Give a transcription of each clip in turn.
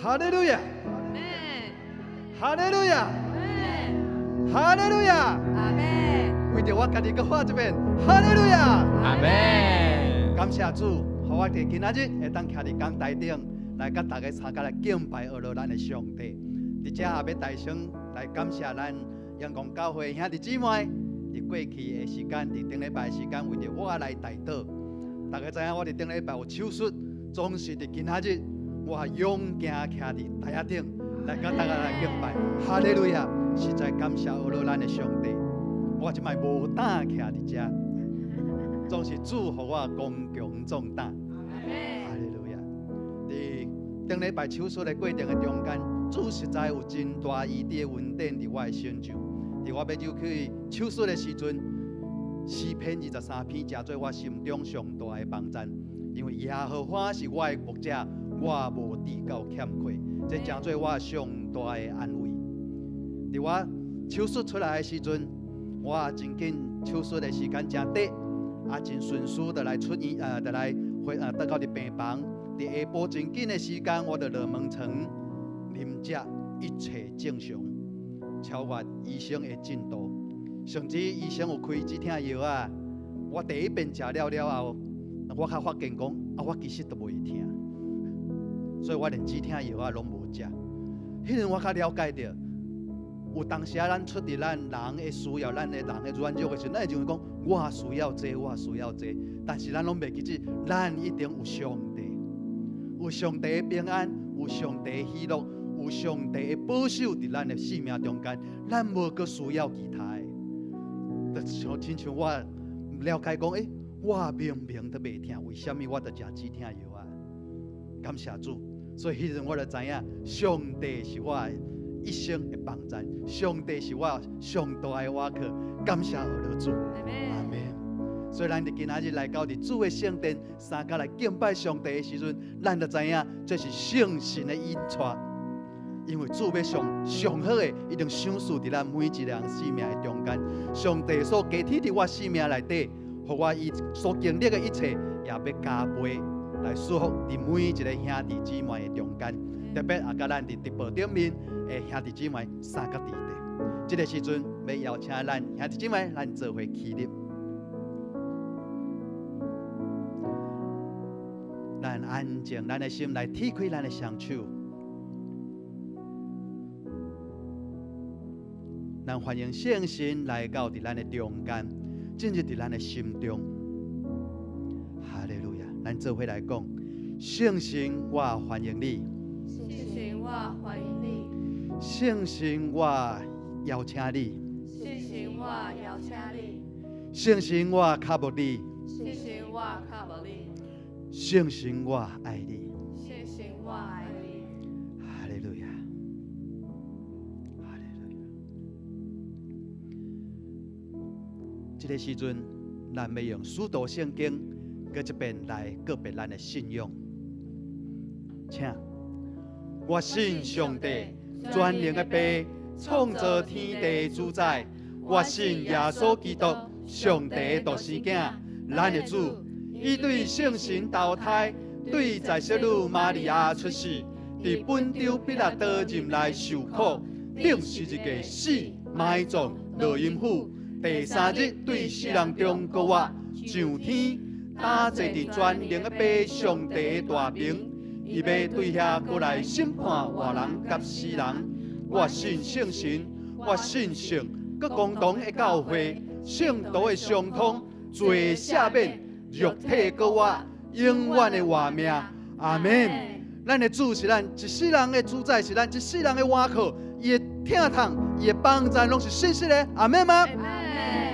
哈利路亞，哈利路亞，哈利路亞，阿門。為著我家己閣喊一遍，哈利路亞，阿門。感謝主，予我佇今仔日會當徛佇講臺頂，來佮大家參加來敬拜阿羅咱的上帝。佇遮也欲大聲來感謝咱陽光教會兄弟姊妹，佇過去的時間，佇頂禮拜的時間，為著我來代禱。大家知影我佇頂禮拜有手術，總是佇今仔日，我勇行徛佇台仔頂來佮大家來敬拜。哈利路亞！實在感謝阿羅咱的上帝。我這擺無膽徛佇遮，總是主予我剛強壯膽。哈利路亞！佇頂禮拜手術的過程的中間，主實在有真大醫治的恩典佇我的身上。佇我欲入去手術的時陣，詩篇23篇成做我心中上大的幫贊，因為耶和華是我的牧者，我無致到欠缺，這成做我上大的安慰。佇我手術出來的時陣，我真緊手術的時間誠短，啊，真順遂就來出院，就來回倒到佇病房。佇下晡真緊的時間，我就落門床啉食，一切正常，超越醫生的進度。甚至醫生有開止痛藥啊，我第一遍食了了後，我較發現講，啊，我其實都袂疼，所以我連止痛藥啊攏無食。彼陣我較了解著，有當時啊，咱出佇咱人的需要，咱的人的軟弱的時陣，咱會認為講，我需要這個，我需要這個，但是咱攏袂記得，咱一定有上帝，有上帝的平安，有上帝的喜樂，有上帝的保守佇咱的生命中間，咱無閣需要其他的。就像親像我了解講，欸，我明明都袂疼，為啥物我著食止痛藥啊？感謝主，所以彼陣我就知影，上帝是我一生的幫贊，上帝是我上大的倚靠，感謝阿羅主，阿門。所以咱佇今仔日來到佇主的聖殿，三家來敬拜上帝的時陣，咱就知影這是聖神的引帶，因為主欲上上好的，一定賞賜佇咱每一個人生命的中間。上帝所加添佇我生命內底，予我伊所經歷的一切，也欲加倍來祝福佇每一個兄弟姊妹的中間。特別也佮咱佇直播頂面的兄弟姊妹三角佇底。這個時陣，欲邀請咱兄弟姊妹，咱做伙起立，咱安靜咱的心來提開咱的雙手，咱歡迎聖神來到佇咱的中間，進入佇咱的心中。哈利路亞！咱做伙來講，聖神，我歡迎你。聖神，我歡迎你。聖神，我邀請你。聖神，我邀請你。聖神，我靠慕你。聖神，我靠慕你。聖神，我愛你。聖神，我愛你。哈利路亞，哈利路亞。這個時陣，咱欲用使徒聖經，閣一遍來告別咱的信仰，請。我信上帝，全能的父，創造天地主宰。我信耶穌基督，上帝的獨生囝，咱的主。伊對聖神投胎，對在聖女瑪利亞出世，佇本丟彼拉多任內受苦，釘十字架死、埋葬、落陰府，第三日對死人中復活，上天，擔坐佇全能的父上帝的大爿。伊欲對遐閣來審判活人佮死人。我信聖神，我信聖閣共同的教會，聖徒的相通，罪赦免，肉體閣活，永遠的活命。阿門。咱的主是咱一世人的主宰，是咱一世人的倚靠。伊的疼痛，伊的幫贊，攏是信實的。阿門嗎？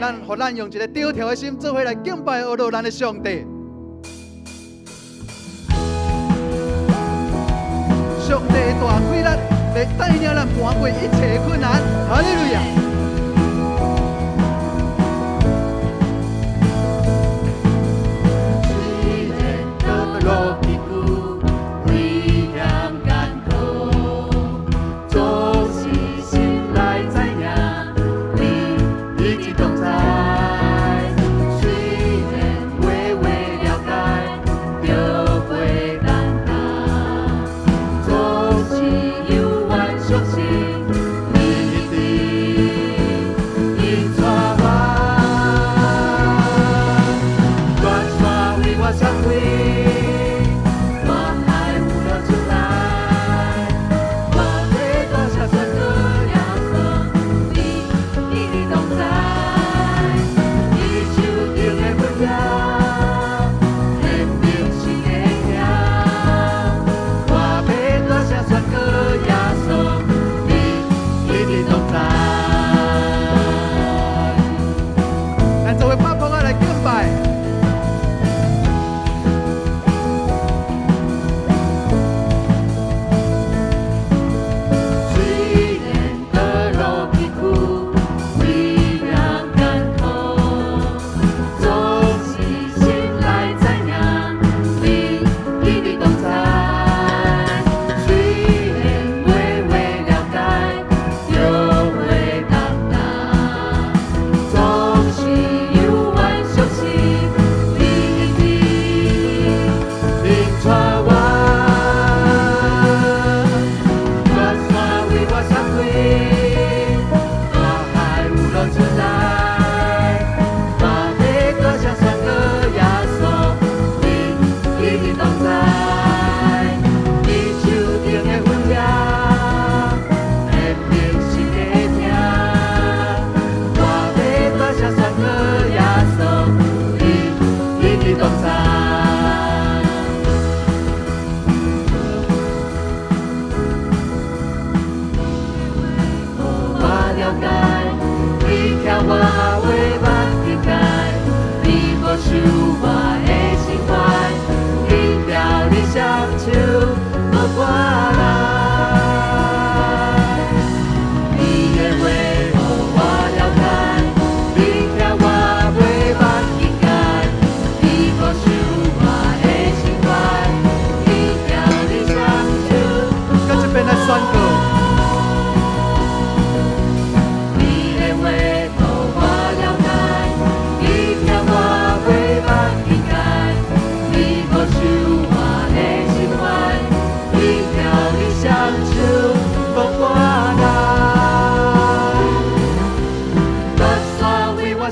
咱予咱用一個著跳的心，做伙來敬拜阿羅咱的上帝。上帝大氣力，來帶領咱跋過一切困難。哈利路亞！雖然倒落低谷，危險艱苦，總是心內知影，你一直同在。雖然話袂了解，著袂擔擔，總是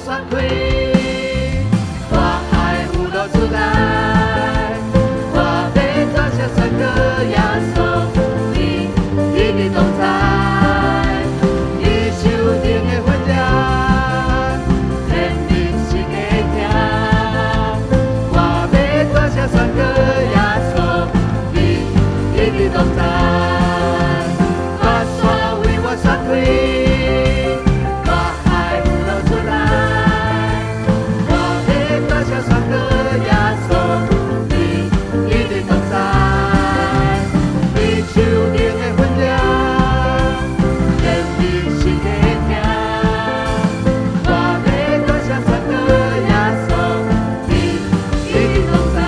宣開，大海有路出來，我欲大聲宣告耶穌，你一直同在，你手頂的份量，顯明神的疼，我欲大聲宣告耶穌，你一直同在，大山為我散開，大海有路出來，我欲大聲宣告耶穌，你一直同在，你手頂的份量，顯明神的疼，我欲大聲宣告耶穌，你一直同在，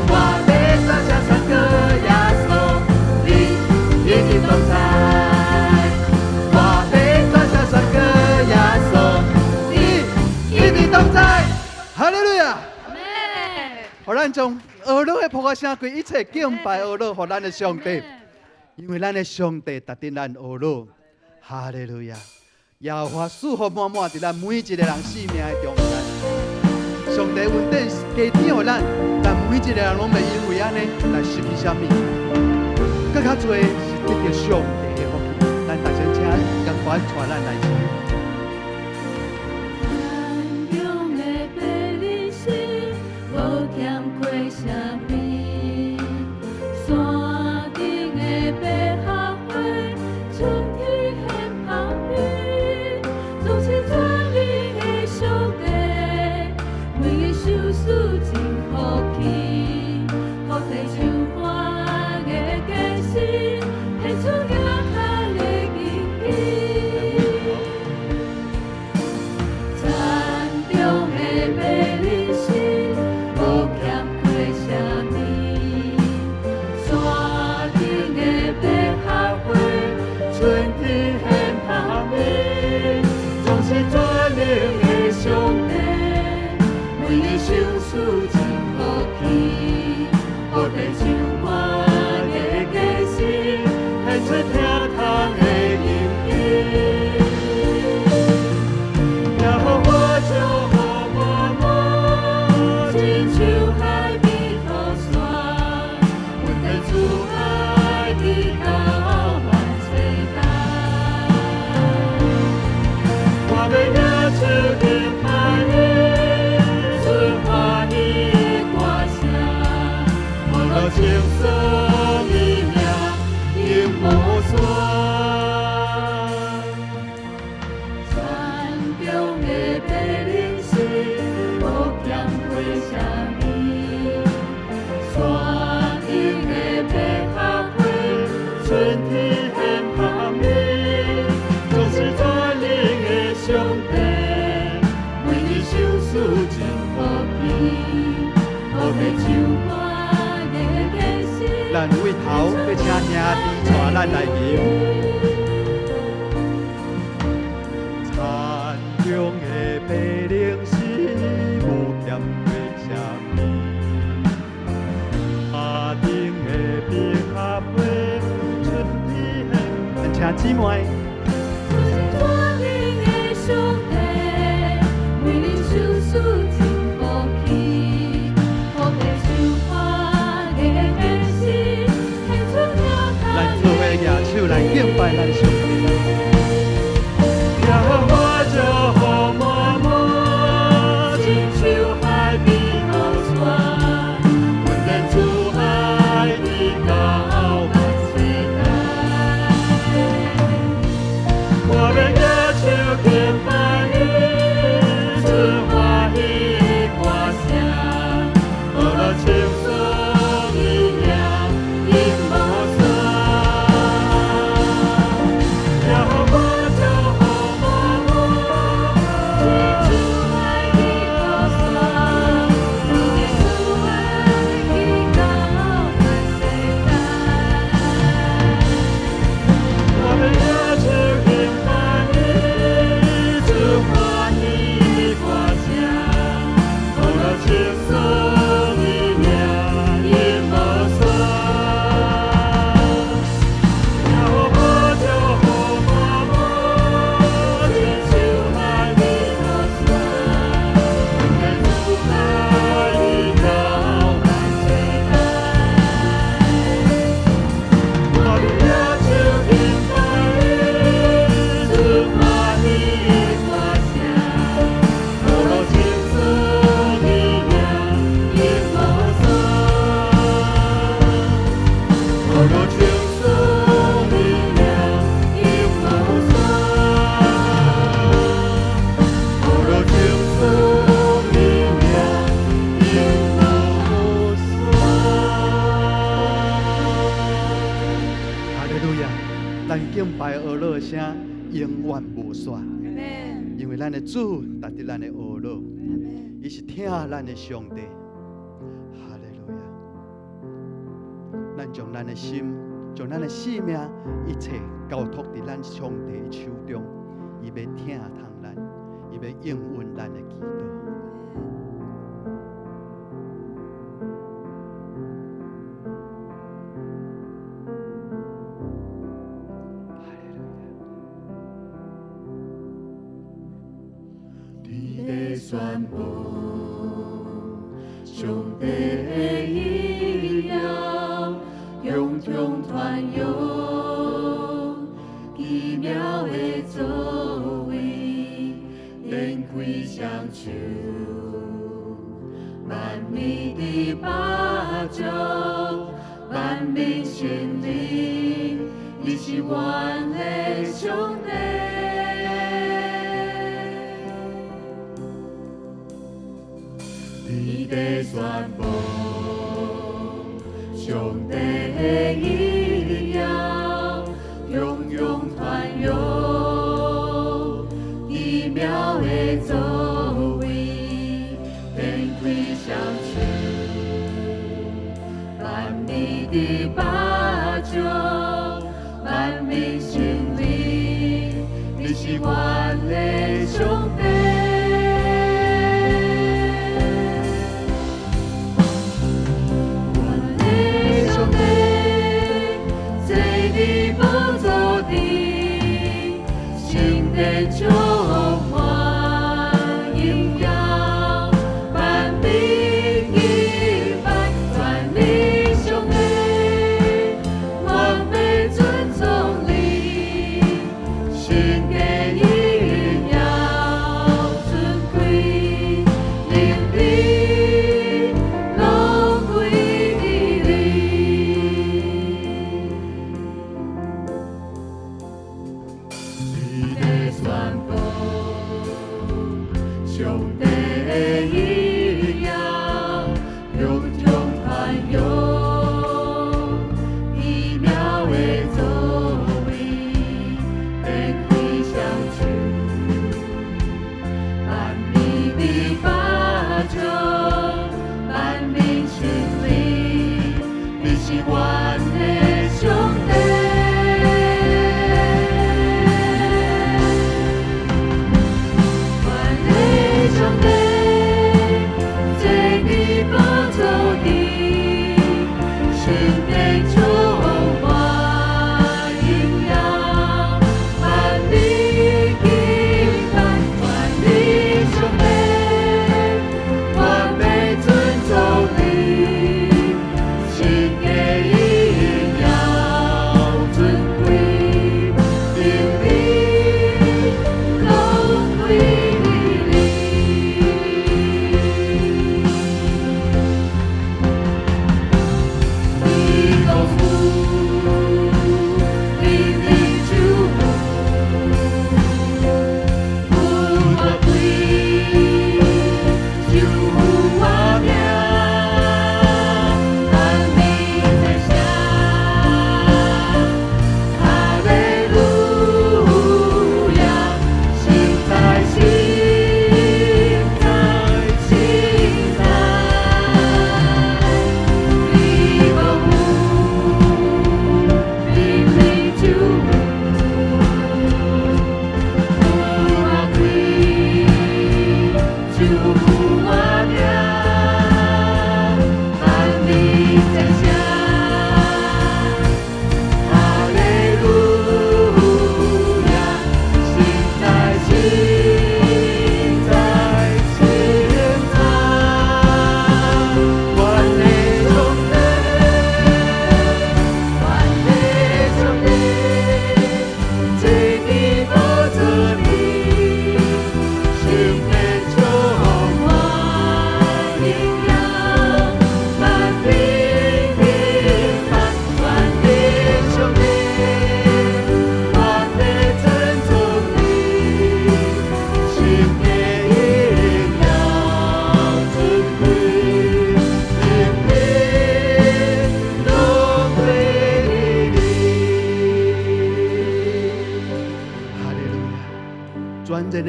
我欲大聲宣告耶穌，你一直同在，我欲大聲宣告耶穌，你一直同在，哈利路亞！阿們。予咱將呵咾的噗仔聲，規一切敬拜呵咾，予咱的上帝，因為咱的上帝值得咱呵咾。哈利路亞！耶和華賜福滿滿佇咱每一個人生命的中間。上帝恩典加添予咱，但每一個人攏袂因為按呢來失去啥物。閣較濟是得著上帝的福氣。咱大聲請楊官帶咱來唱。山中的白日時，無欠缺啥物；山頂的百合花，春天現芳味。總是全能的上帝，為伊賞賜真福氣，福地樹花的果實，獻出額頭的印記。山中的白日時，無欠缺啥物；山頂的百合花，春天現芳味，總是全能的上帝，為你賞賜真福氣，福地樹花的果實，獻出疼痛的印記。耶和華祝福滿滿，親像海邊塗山，阮的主愛直到萬世代。我欲舉手敬拜你，出歡喜歌聲，我來稱頌你名，永無煞。山中的白日時，無欠缺啥物；山頂的百合花，春天現芳味，總是全能的上帝，為你賞賜真福氣，福地樹花的果實。咱位頭欲請兄弟帶咱來吟。山中的白靈時，無欠缺啥物；山頂的百合花，春天現咱請姊妹。總是全能的上帝，為你賞賜真福氣，福地樹花的果實，獻出疼咱做伙舉手來敬拜咱上帝。耶和華祝福滿滿，親像海邊塗山，阮的主愛直到萬世代。呵咾的聲永遠無煞，因為咱的主值佇咱的呵咾，伊是疼咱的上帝。哈利路亞！咱將咱的心，將咱的性命，一切交託佇咱上帝的手中，伊欲疼痛咱，伊欲應允咱的祈禱。天地宣布上帝的榮耀，雄壮傳揚奇妙的作為，展開雙手，萬民的巴掌，萬民承認，你是阮的上帝。天地宣布上帝的榮耀，雄壯傳揚奇妙的作為，展開雙手，萬民的巴掌，萬民承認，你是阮的上帝。阮的上帝，坐佇寶座頂，聖殿充滿榮耀，萬民敬拜，全能上帝，我欲尊崇你，聖殿榮耀尊貴，能力攏歸佇你。天地宣布上帝的榮耀，雄壯傳揚奇妙的作為，展開雙手，萬民的巴掌，萬民承認，你是阮的上帝。阮的上帝，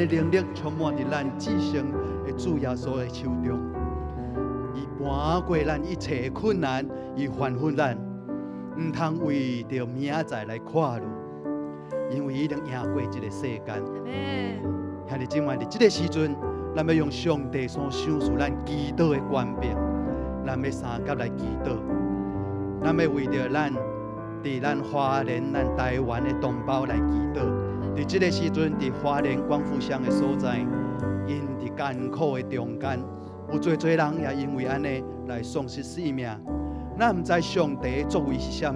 能力充滿佇咱至聖的主耶穌的手中。伊搬過咱一切的困難，伊吩咐咱，毋通為著明仔載來掛慮，因為伊已經贏過這個世間。兄弟姊妹，佇這個時陣，咱欲用上帝所賞賜咱祈禱的權柄，咱欲相佮來祈禱，咱欲為著咱佇咱花蓮、咱台灣的同胞來祈禱。佇這個時陣，佇花蓮光復鄉的所在，𪜶佇艱苦的中間，有濟濟人也因為按呢來喪失性命。咱毋知上帝的作為是啥物，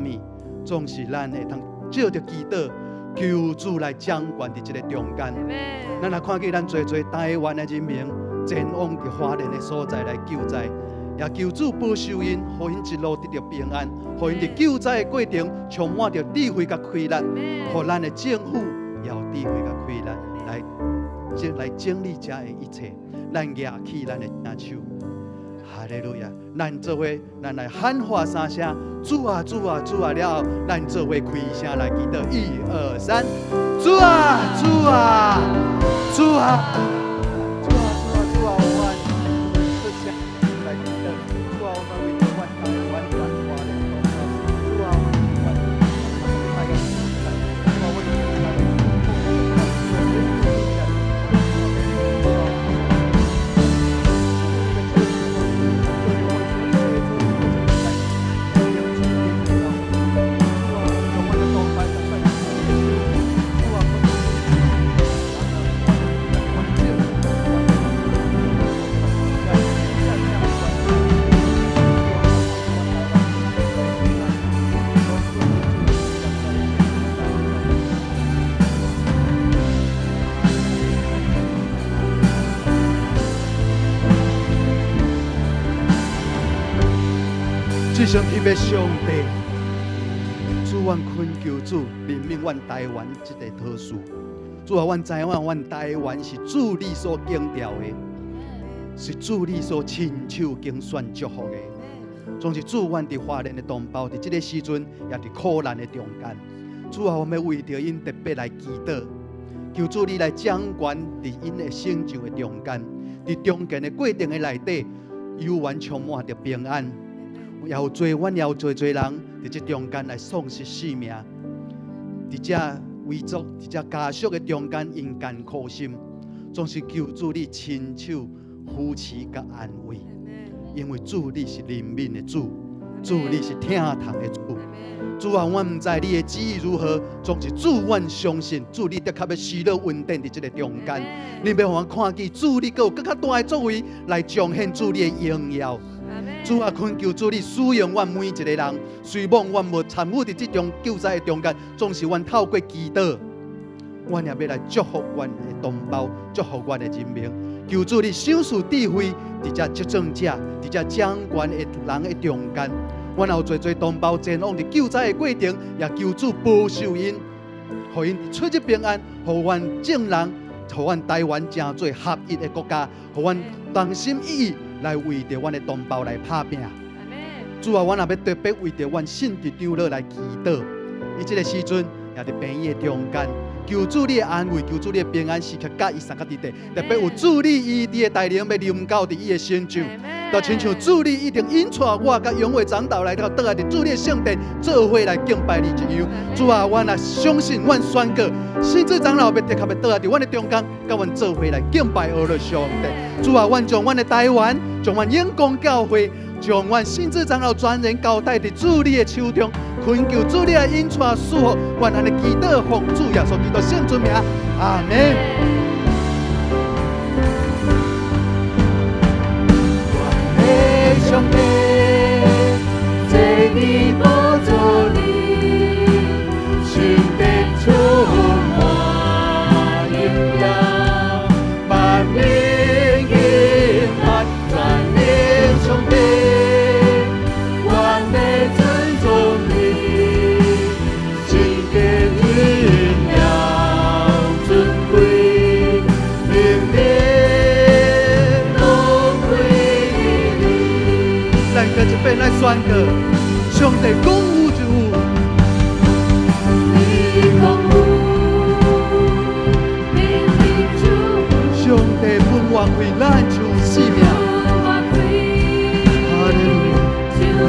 總是咱會通藉著祈禱，求主來掌權佇這个中間。咱若看見咱濟濟台灣的人民前往佇花蓮的所在來救災，也求主保守𪜶，予𪜶一路得著平安，予𪜶佇救災的過程充滿著智慧佮氣力，予咱的政府也有智慧佮氣力來整理這的一切。咱舉起咱的聖手，哈利路亞！咱做伙，咱來喊話三聲，主啊，主啊，主啊！了後，咱做伙開聲來祈禱，一二三，主啊，主啊，主啊！主啊，主啊，主啊！我們出聲來祈禱，主啊，我們為著阮台灣、阮花蓮同胞，主啊，我們主啊，我們至聖天父上帝，主，阮懇求主憐憫阮台灣這个土地。主啊，阮知影阮台灣是主你所揀召的，是主你所親手揀選祝福的。總是主，阮佇花蓮的同胞，佇這个時陣也佇苦難的中間。主啊，我們為著𪜶特別來祈禱，求主你來掌權佇𪜶的成就的中間，佇中間的過程的內底，猶原充滿著平安。也有濟，阮也有濟濟人佇這中間來喪失性命，佇這遺族、佇這家屬的中間，𪜶艱苦心，總是求主你親手扶持佮安慰，因為主你是憐憫的主，主你是疼痛的主。主啊，阮毋知你的旨意如何，總是主，阮相信主你的確欲施落恩典佇這个中間，你欲予阮看見主你閣有閣較大的作為來彰顯主你的榮耀。主啊，懇求主你使用阮每一个人，雖罔阮無參與佇這場救災的中間，總是阮透過祈禱，阮也欲來祝福阮的同胞，祝福阮的人民。求主你賞賜智慧，佇這執政者、佇這掌權的人的中間，阮也有濟濟同胞前往佇救災的過程，也求主保守𪜶，予𪜶出入平安，予阮眾人，予阮台灣成做合一的國家，予阮同心一意來為著阮的同胞來拍拚。主啊，阮也欲特別為著阮信智長老來祈禱。伊這个時陣也佇病院的中間，求主你的安慰，求主你的平安，時刻佮伊相佮佇佇。特別有主你醫治的大能欲臨到佇伊的成就，就親像主你一定引帶我佮永偉長老來到倒來佇主你的聖殿做伙來敬拜你一樣。主啊，阮也相信，阮宣告，信智長老欲的確欲倒來佇阮的中間，佮阮做伙來敬拜阿樂上帝。主啊，阮將阮的台灣，將阮永光教會，將阮信智長老全人交代佇主你的手中，懇求主你來引帶賜福，阮按呢祈禱奉主耶穌基督聖尊名，阿門。阮的上帝，坐佇寶座裡，聖殿充滿榮耀，萬民敬拜全能上帝，阮欲尊崇你，聖潔榮耀尊貴，能力攏歸予你。咱閣一遍來宣告，上帝講有就有。你講有，能力就有，活開，咱就有生命。哈利路亞。就有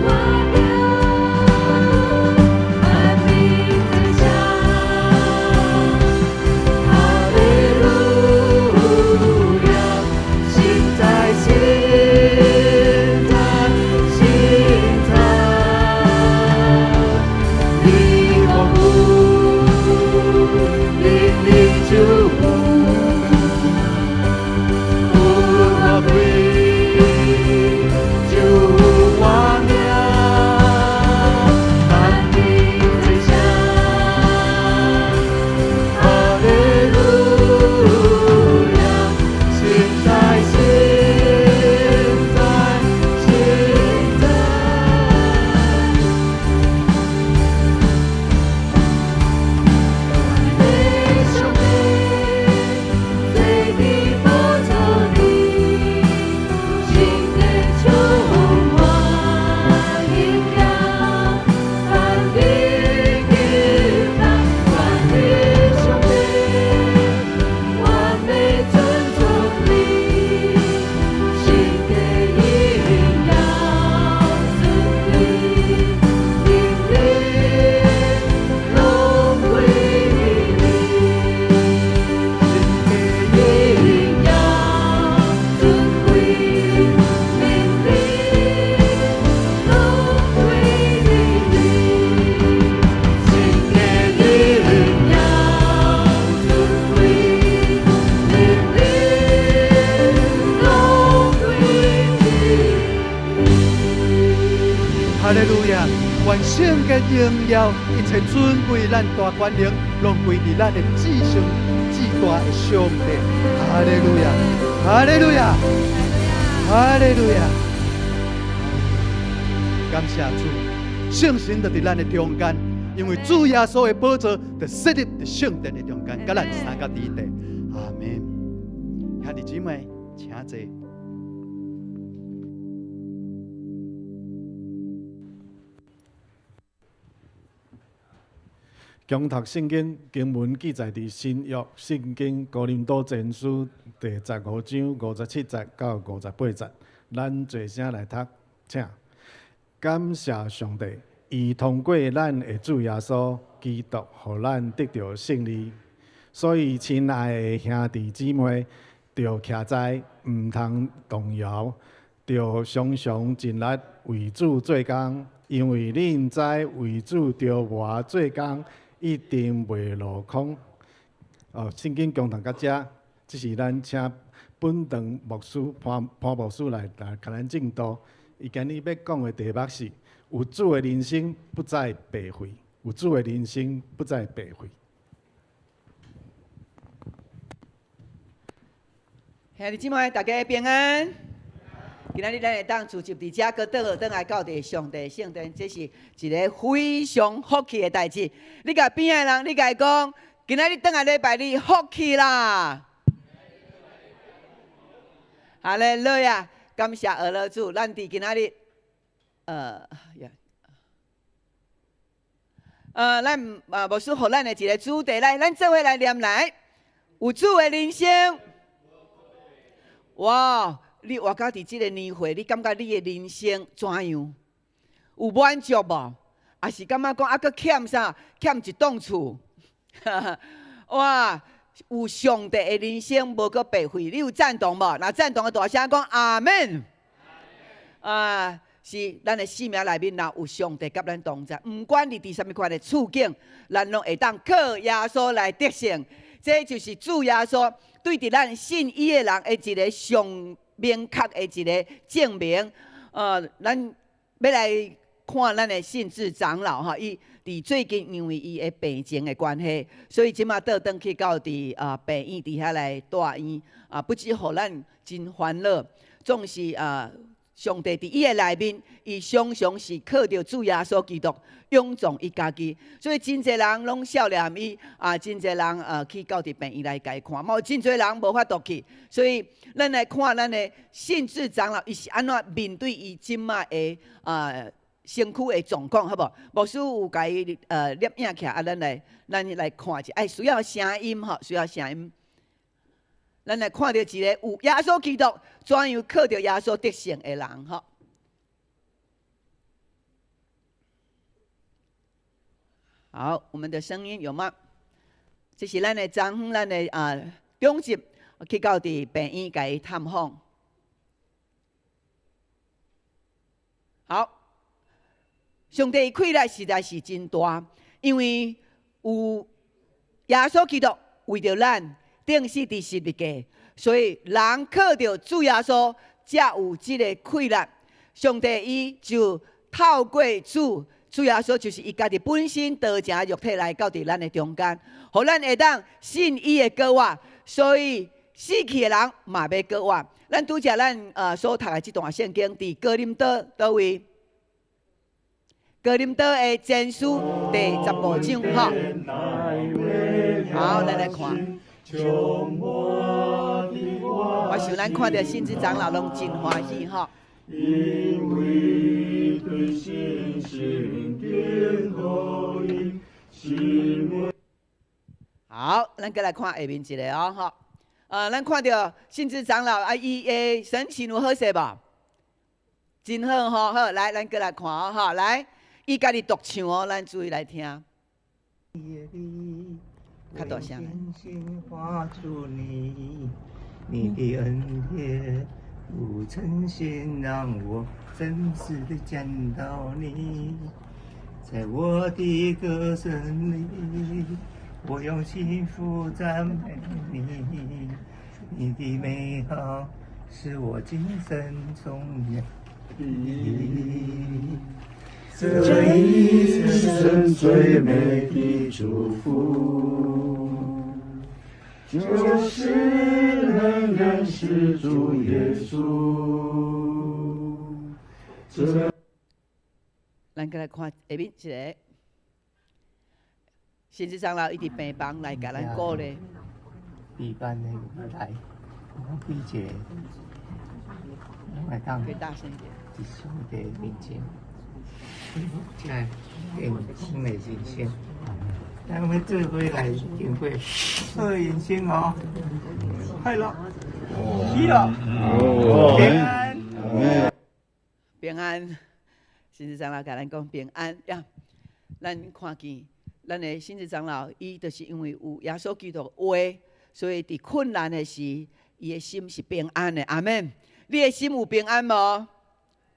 活命，萬民之聲。哈利路亞，實在實在實在，你講有，靈裡就有，有活開就有活命，萬民之聲。哈利路亞，實在實在實在。我的上帝，坐佇寶座裡，聖殿充滿榮耀，萬民敬拜，我的上帝，完美尊崇你，聖潔榮耀尊貴，靈力攏歸你。榮耀尊貴，靈力攏歸你。聖潔榮耀尊貴，靈力攏歸你。哈利路亞！願聖潔榮耀，一切尊貴，咱大權能，攏歸佇咱的至聖至大的上帝。哈利路亞！哈利路亞！哈利路亞！感謝主，聖神就佇咱的中間，因為主耶穌的寶座就設立佇聖殿的中間，佮咱相佮佇地。阿門。兄弟姊妹，請坐。恭讀聖經經文記載佇新約聖經哥林多前書第15章57節到58節，咱齊聲來讀，請。感謝上帝，伊通過咱的主耶穌基督，予咱得著勝利。所以，親愛的兄弟姊妹，著徛在，毋通動搖，著常常盡力為主做工，因為恁知為主著磨做工，一定袂落空。哦，聖經恭讀到遮，這是咱請本堂牧師潘潘牧師來來共咱證道。伊今日欲講的題目是：有主的人生不再白費，有主的人生不再白費。兄弟姊妹，大家平安。今仔日咱會當聚集佇遮，閣倒轉來到佇上帝聖殿，這是一个非常福氣的代誌。你共邊仔的人，你共伊講，今仔日轉來禮拜日，福氣啦！哈利路亞，感謝阿樂主，咱佇今仔日，呀，咱牧師予咱的一个主題來，咱做伙來念來，有主的人生。哇！你活到佇這个年歲，你感覺你的人生怎樣？有滿足無？抑是感覺講猶閣欠啥？欠一棟厝？哇！有上帝的人生無閣白費，你有贊同無？若贊同的大聲講阿們。啊，是咱的生命內面若有上帝佮咱同在，毋管你佇啥物款的處境，咱攏會當靠耶穌來得勝。這就是主耶穌對佇咱信伊的人的一个上明確的一个證明。咱欲來看咱的信智長老吼，伊佇最近因為伊的病情的關係，所以這馬倒轉去到佇病院佇遐來住院啊，不只予咱真煩惱，總是啊，上帝佇伊的內面，伊常常是靠著主耶穌基督勇壯伊家己，所以真濟人攏少念伊啊，真濟人去到佇病院來共伊看，嘛有真濟人無法度去，所以咱來看咱的信智長老，伊是按怎面對伊這馬的身軀的狀況，好無？牧師有共伊攝影起來，啊，咱來看一下，哎，需要聲音吼，需要聲音。咱來看著一个有耶穌基督怎樣靠著耶穌得勝的人吼。好，我們的聲音有嗎？這是咱的張遠，咱的啊長執去到佇病院共伊探訪。好，上帝氣力實在是真大，因為有耶穌基督為著咱釘死佇十字架，所以人靠著主耶穌才有這个氣力。上帝伊就透過主。主耶穌就是伊家己本身道成肉體來到佇咱的中間，予咱會當信伊的過活，所以死去的人嘛欲過活。咱拄才咱所讀的這段聖經，佇哥林多佗位？哥林多的前書第十五章，吼。好，咱來看。我想咱看著信子長老攏真歡喜，吼。因為對信心的合一，心好，咱閣來看下面一个哦，吼。咱看著信子長老啊，伊的神情有好勢無？真好吼，好，來，咱閣來看哦，吼，來，伊家己獨唱哦，咱注意來聽。較大聲。你的恩典如晨星，讓我真實的見到你，在我的歌聲裏，我用幸福讚美你。你的美好是我今生終念的。這一生最美的祝福，就是能認識主耶穌。這咱閣來看下面一个，信子長老伊佇病房來共咱鼓勵。一般的舞台，我比一个，會當可以大聲一點。佇上帝面前，來健康的人生。咱們做伙來經過好人生哦，快樂，喜樂，平安。平安，信子長老共咱講平安呀。咱看見咱的信子長老，伊就是因為有耶穌基督話，所以佇困難的時，伊的心是平安的。阿們。你的心有平安無？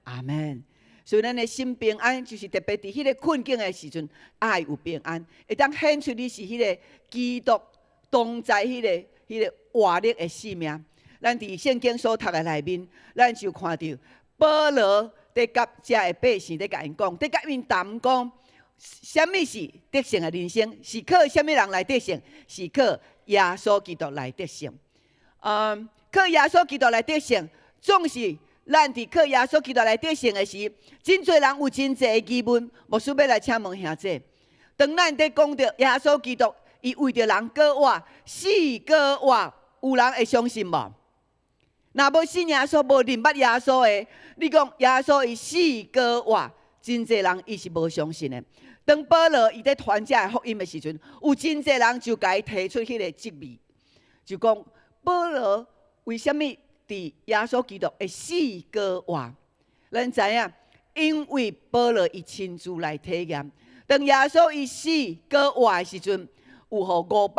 阿們。所以咱的心平安，就是特別佇彼个困境的時陣，愛有平安，會當顯出你是彼个基督同在彼个活力的生命。咱佇聖經所讀的內面，咱就看著保羅佇佮遮的百姓佇共𪜶講，佇佮𪜶談講，啥物是得勝的人生？是靠啥物人來得勝？是靠耶穌基督來得勝。靠耶穌基督來得勝，總是咱佇靠耶穌基督來得勝的時，真濟人有真濟的疑問，牧師欲來請問兄姊。當咱佇講著耶穌基督，伊為著人過活，死過活，有人會相信無？若無信耶穌，無認捌耶穌的，你講耶穌伊死過活，真濟人伊是無相信的。當保羅伊佇傳這个福音的時陣，有真濟人就共伊提出彼个質疑，就講保羅為啥物佇耶穌基督會死過活？咱知影，因為保羅伊親自來體驗，當耶穌伊死過活的時陣，有予500個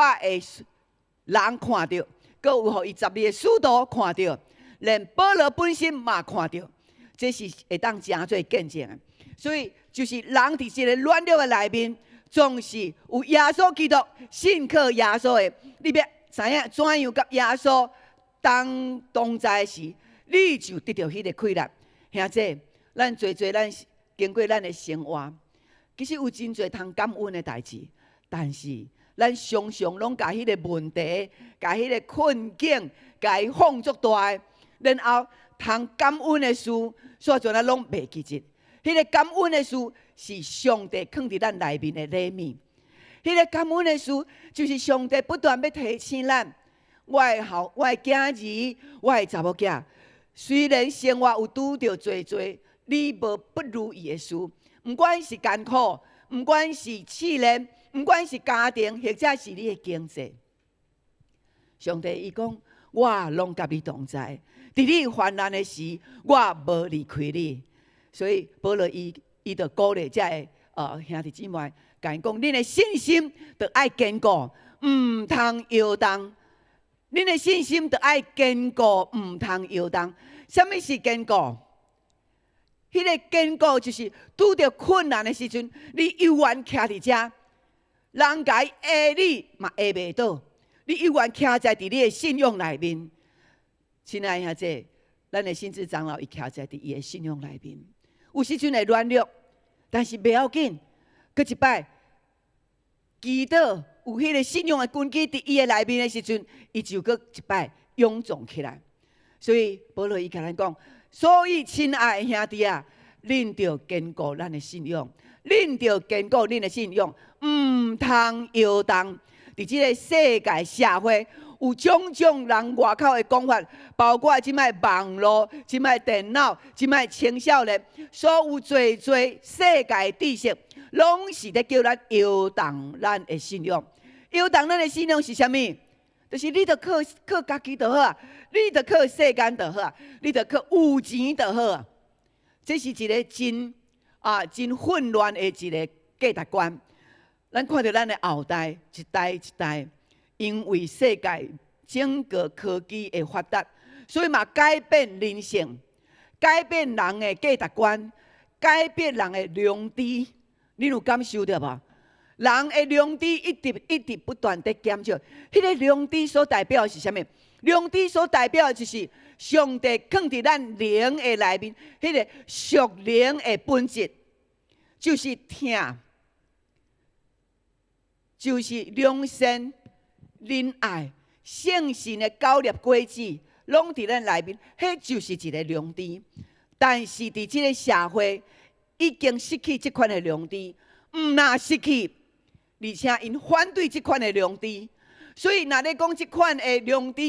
人看著，閣有予伊12个使徒看著，連保羅本身嘛看著，這是會當成做見證的。所以，就是人佇一个軟弱的內面，總是有耶穌基督信靠耶穌的，你欲知影怎樣佮耶穌當同在時，你就得著彼个氣力。兄姊，咱濟濟咱經過咱的生活，其實有真濟通感恩的代誌，但是咱常常攏共彼个問題、共彼个困境、共伊放足大，然後通感恩的事，煞陣仔攏袂記得。彼个感恩的事是上帝囥佇咱內面的禮物。彼个感恩的事就是上帝不斷欲提醒咱，我的後，我的囝兒，我的查某囝，雖然生活有拄著濟濟你無不如意的事，毋管是艱苦，毋管是試煉，毋管是家庭，或者是你的經濟，上帝伊講，我攏佮你同在。佇你患難的時，我無離開你。所以保羅伊就鼓勵遮个兄弟姊妹，共𪜶講：恁的信心著愛堅固，毋通搖動。恁的信心著愛堅固，毋通搖動。啥物是堅固？彼个堅固就是拄著困難的時陣，你猶原徛佇遮，人共你下你嘛下袂倒，你猶原徛在佇你的信仰內面。親愛兄弟，咱的信智長老伊徛在佇伊的信仰內面，有時陣會軟弱，但是袂要緊，閣一擺祈禱有彼个信仰的根基佇伊的內面的時陣，伊就閣一擺勇壯起來。所以保羅伊共咱講，所以親愛的兄弟啊，恁著堅固咱的信仰，恁著堅固恁的信仰，毋通搖動。佇這个世界社會，有種種人外口的講法，包括這擺網路、這擺電腦、這擺青少年，所有濟濟世界知識，攏是咧叫咱搖動咱的信仰。搖動咱的信仰是啥物？就是你著靠靠家己就好啊，你著靠世間就好啊，你著靠有錢就好啊。這是一个真混亂的一个價值觀。咱看著咱的後代一代一代，因為世界整個科技的發達，所以嘛改變人性，改變人的價值觀，改變人的良知。你有感受著無？人的良知一直一直不斷佇減少。彼个良知所代表的是啥物？良知所代表的就是上帝囥佇咱靈的內面，彼个屬靈的本質，就是疼，就是良善、仁愛、聖神的九粒果子，攏佇咱內面，彼就是一个良知。但是佇這个社會已經失去這款的良知，毋若失去，而且𪜶反對這款的良知。所以，若咧講這款的良知，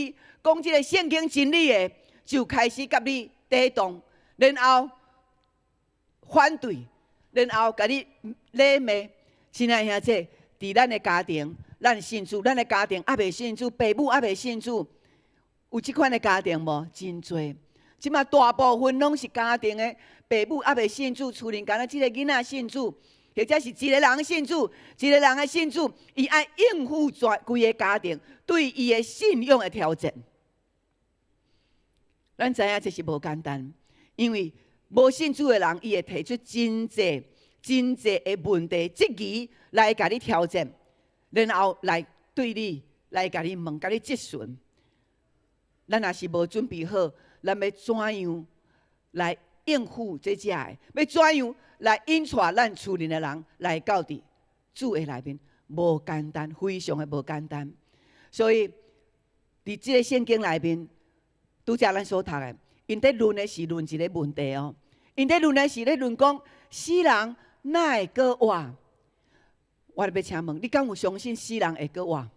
講這个聖經真理的，就開始共你抵擋，然後反對，然後共你咧罵。親愛兄弟，佇咱的家庭，咱信主，咱的家庭猶未信主，爸母猶未信主，有這款的家庭無？真濟。這馬大部分攏是家庭的爸母猶未信主，厝裡敢若一个囡仔信主，或者是一个人信主，一个人的信主，伊愛應付全規个家庭對伊的信仰的挑戰。咱知影這是無簡單，因為無信主的人，伊會提出真濟真濟的問題質疑來共你挑戰，然後來對你來共你問、共你質詢。咱若是無準備好，咱欲怎樣來應付這遮的？欲怎樣來引帶咱厝裡的人來到佇主的內面？無簡單，非常的無簡單。所以，佇這個聖經內面，拄才咱所讀的，𪜶佇論的是論一个問題哦。𪜶佇論的是咧論講死人哪會閣活？我欲請問，你敢有相信死人會閣活？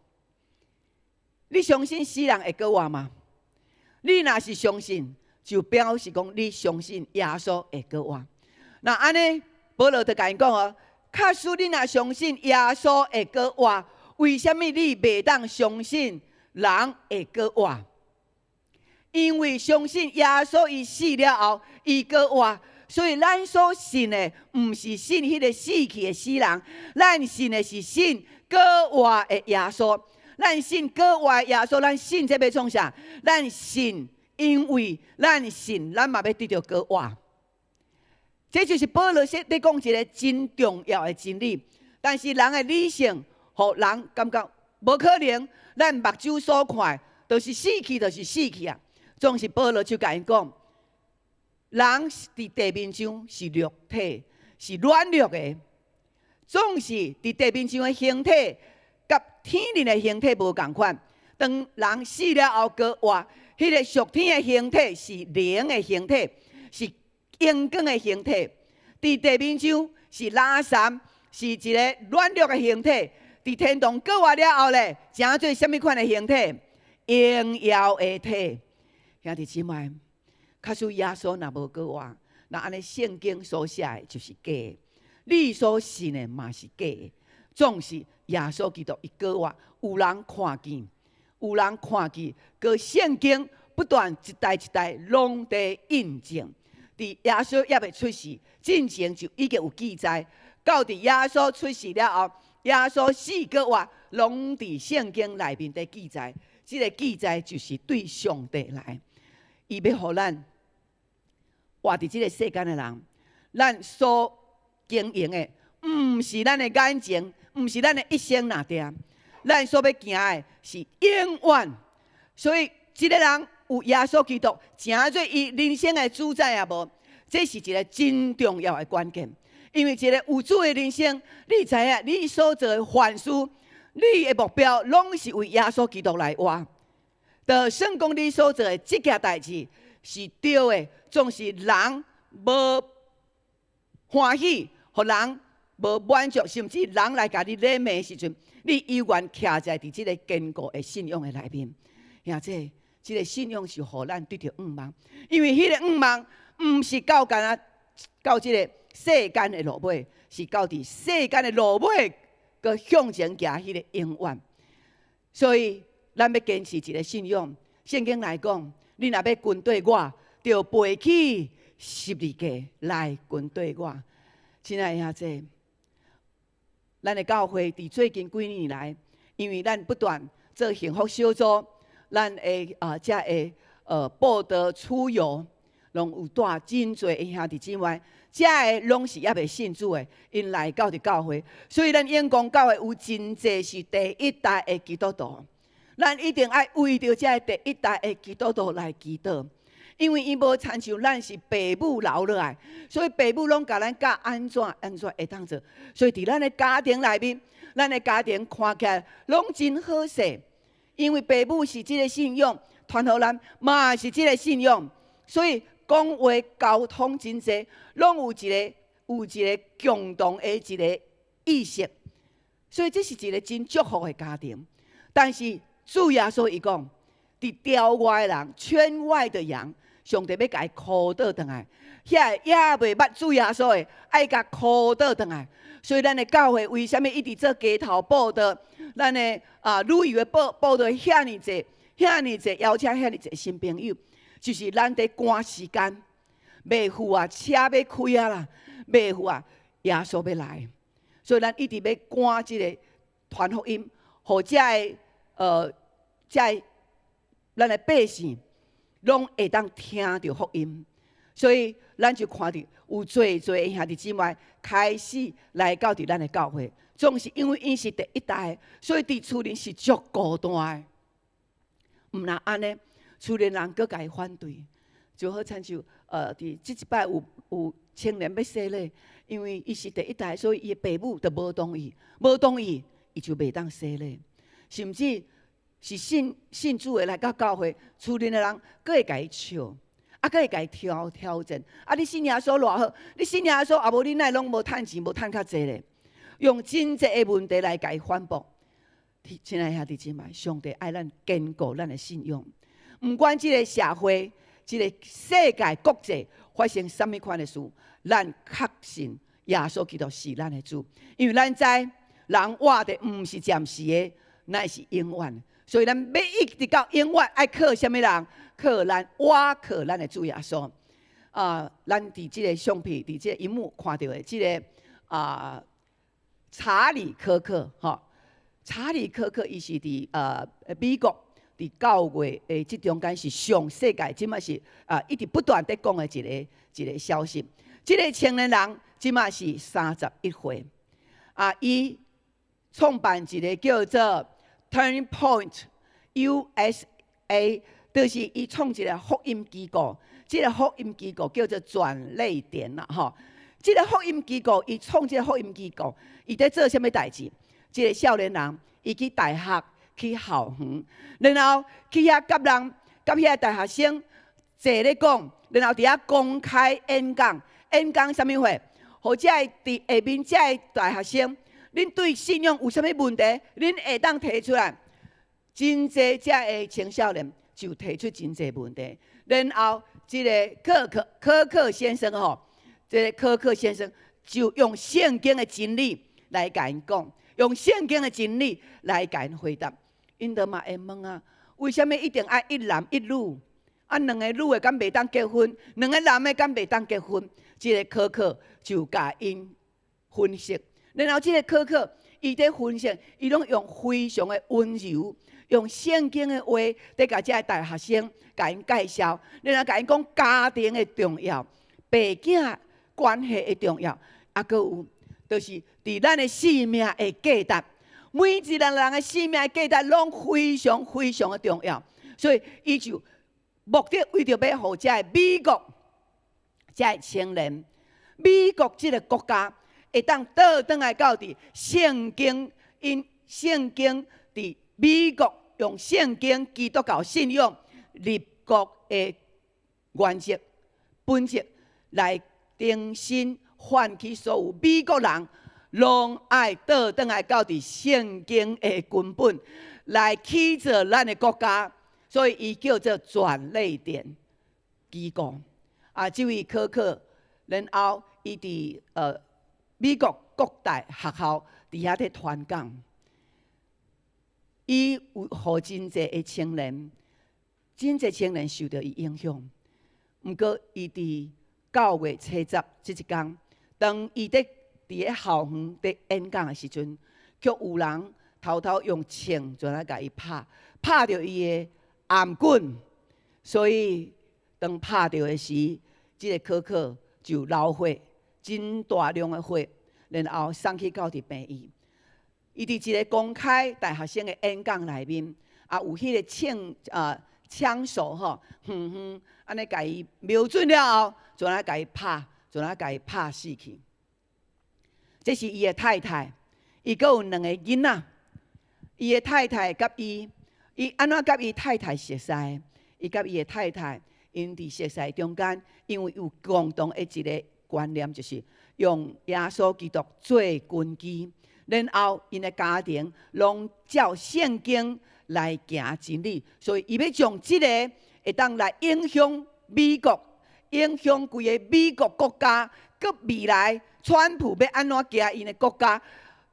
你相信死人會閣活嗎？你若是相信，就表示講你相信耶穌會閣活。那按呢，保羅就共𪜶講哦，假使你若相信耶穌會閣活，為啥物你袂當相信人會閣活？因為相信耶穌伊死了後，伊閣活，所以咱所信的毋是信彼个死去的死人，咱信的是信閣活的耶穌。咱信閣活的耶穌，咱信這欲創啥？咱信，因為咱信，咱嘛欲得著閣活。這就是保羅說咧講一个真重要的真理。但是人的理性，予人感覺無可能。咱目睭所看，就是死去，就是死去啊。總是保羅就共𪜶講，人佇地面上是肉體，是軟弱的，總是佇地面上的形體，佮天靈的形體無仝款。當人死了後閣活，彼个屬天的形體是靈的形體，是榮光的形體。佇地面上是垃圾，是一个軟弱的形體。佇天堂閣活了後咧，成做啥物款的形體？榮耀的體。兄弟姊妹，假使耶穌若無閣活，那按呢聖經所寫的就是假的，你所信的嘛是假的。總是耶穌基督伊閣活，有人看見，有人看見，閣聖經不斷一代一代攏佇印證。佇耶穌猶未出世進前就已經有記載，到佇耶穌出世了後，耶穌死閣活，攏佇聖經內面佇記載。這个記載就是對上帝來，伊欲予咱活佇這个世間的人，咱所經營的，毋是咱的眼前，毋是咱的一生爾定，咱所欲行的是永遠。所以，一个人有耶穌基督，成做伊人生的主宰抑無？這是一个真重要的關鍵。因為一个有主的人生，你知影，你所做的凡事，你的目標攏是為耶穌基督來活。就算講你所做的這件代誌是對的，總是人無歡喜，予人無滿足，甚至人來共你咧罵的時陣，你依然徛在佇這个堅固的信仰的內面。兄弟，這个信仰是予咱得著向望，因為彼个向望毋是到干焦到這个世間的落尾，是到佇世間的落尾，閣向前行彼个永遠。所以，咱欲堅持一个信仰。聖經來講，你若欲跟綴我，著背起十字架來跟綴我。親愛的兄弟，咱的教會佇最近幾年來，因為咱不斷做幸福小組，咱會啊，才會報道出遊，攏有帶真濟的兄弟姊妹，這个攏是猶未信主的，𪜶來到佇教會，所以咱永光教會有真濟是第一代的基督徒，咱一定愛為著這个第一代的基督徒來祈禱，因為𪜶無親像咱是爸母留落來，所以爸母攏共咱教按怎按怎會當做，所以佇咱的家庭內面，咱的家庭看起來攏真好勢，因為爸母是這个信仰，傳予咱嘛是這个信仰，所以講話溝通真濟，攏有一个共同的一个意識，所以這是一个真祝福的家庭。但是主耶穌伊講，佇牢外的人，圈外的羊，上帝欲共伊箍倒轉來，遐个猶未捌主耶穌的，愛共箍倒轉來。所以咱的教會為啥物一直做街頭佈道？咱的旅遊的佈道遐爾濟，遐爾濟邀請遐爾濟新朋友，就是咱佇趕時間，袂赴啊，車欲開啊啦，袂赴啊，耶穌欲來，所以咱一直欲趕這个傳福音，予這个咱的百姓攏會當聽著福音，所以咱就看著有濟濟的兄弟姊妹開始來到佇咱的教會，總是因為𪜶是第一代，所以佇厝裡是足孤單的。毋但按呢，厝裡人閣共伊反對，就好親像佇這一擺有青年欲洗禮，因為伊是第一代，所以伊的爸母就無同意，無同意，伊就袂當洗禮，甚至是信主的來到教會，厝裡的人閣會共伊笑，啊，閣會共伊挑戰。啊，你信耶穌偌好，你信耶穌啊無你哪會攏無趁錢，無趁較濟咧？用真濟的問題來共伊反駁。親愛兄弟姊妹，上帝愛咱堅固咱的信仰，毋管這个社會、這个世界國際發生啥物款的事，咱確信耶穌基督是咱的主，因為咱知人活的毋是暫時的，乃是永遠。所以咱欲一直到永遠，愛靠啥物人？靠咱，倚靠咱的主耶穌。啊，咱佇這个相片，佇這个螢幕看著的這个查理柯克，吼，查理柯克伊是佇美國佇教會的這中間是上世界，這馬是一直不斷佇講的一个消息。這个青年人這馬是31歲，啊，伊創辦一个叫做 Turning Point USA，就是伊創一个福音機構，這个福音機構叫做轉捩點啦，吼。這个福音機構，伊創這个福音機構，伊佇做啥物代誌？這个少年人，伊去大學去校園，然後去遐佮人、佮遐大學生坐咧講，然後佇遐公開演講，演講啥物貨？予這个佇下面這个大學生，恁對信仰有啥物問題，恁會當提出來。真濟這个青少年就提出真濟問題，然後這个柯克先生吼，這个柯克先生就用聖經的真理來共𪜶講，用聖經的真理來共𪜶回答。𪜶就嘛會問啊，為啥物一定愛一男一女？啊，兩个女的敢袂當結婚？兩个男的敢袂當結婚？這個可可就共𪜶分析，然後這個可可伊佇分析，伊攏用非常的溫柔，用聖經的話，佇共這个大學生共𪜶介紹，然後共𪜶講家庭的重要，爸囝關係的重要，啊，閣有就是佇咱的生命的價值，每一个人的生命的價值攏非常非常的重要，所以伊就目的為著欲予這个美國這个青年，美國這个國家會當倒轉來到佇聖經，𪜶聖經佇美國用聖經基督教信仰立國的原則本質來重新喚起所有美國人，攏愛倒轉來到佇聖經的根本來起造咱的國家，所以伊叫做轉捩點機構。啊，這位可可，然後伊佇美國各大學校佇遐佇傳講，伊有予真濟的青年，真濟青年受著伊影響。毋過伊佇9月70這一工，當伊佇咧校園佇演講的時陣，卻有人偷偷用槍就來共伊拍，拍著伊的頷頸，所以當拍著的時，這个可可就流血，真大量的血，然後送去到佇病院。伊佇一個公開大學生的演講內面，也有彼個槍手吼，遠遠按呢共伊瞄準了後，就來共伊拍，就來共伊拍死去。這是伊的太太，伊閣有兩个囡仔。伊的太太佮伊，伊按怎佮伊太太熟似？伊佮伊的太太，𪜶佇熟似中間，因為有共同的一个觀念，就是用耶穌基督做根基，然後𪜶的家庭攏照聖經來行真理，所以伊欲將這个會當來影響美國，影響規个美國國家，閣未來川普欲按怎行𪜶的國家，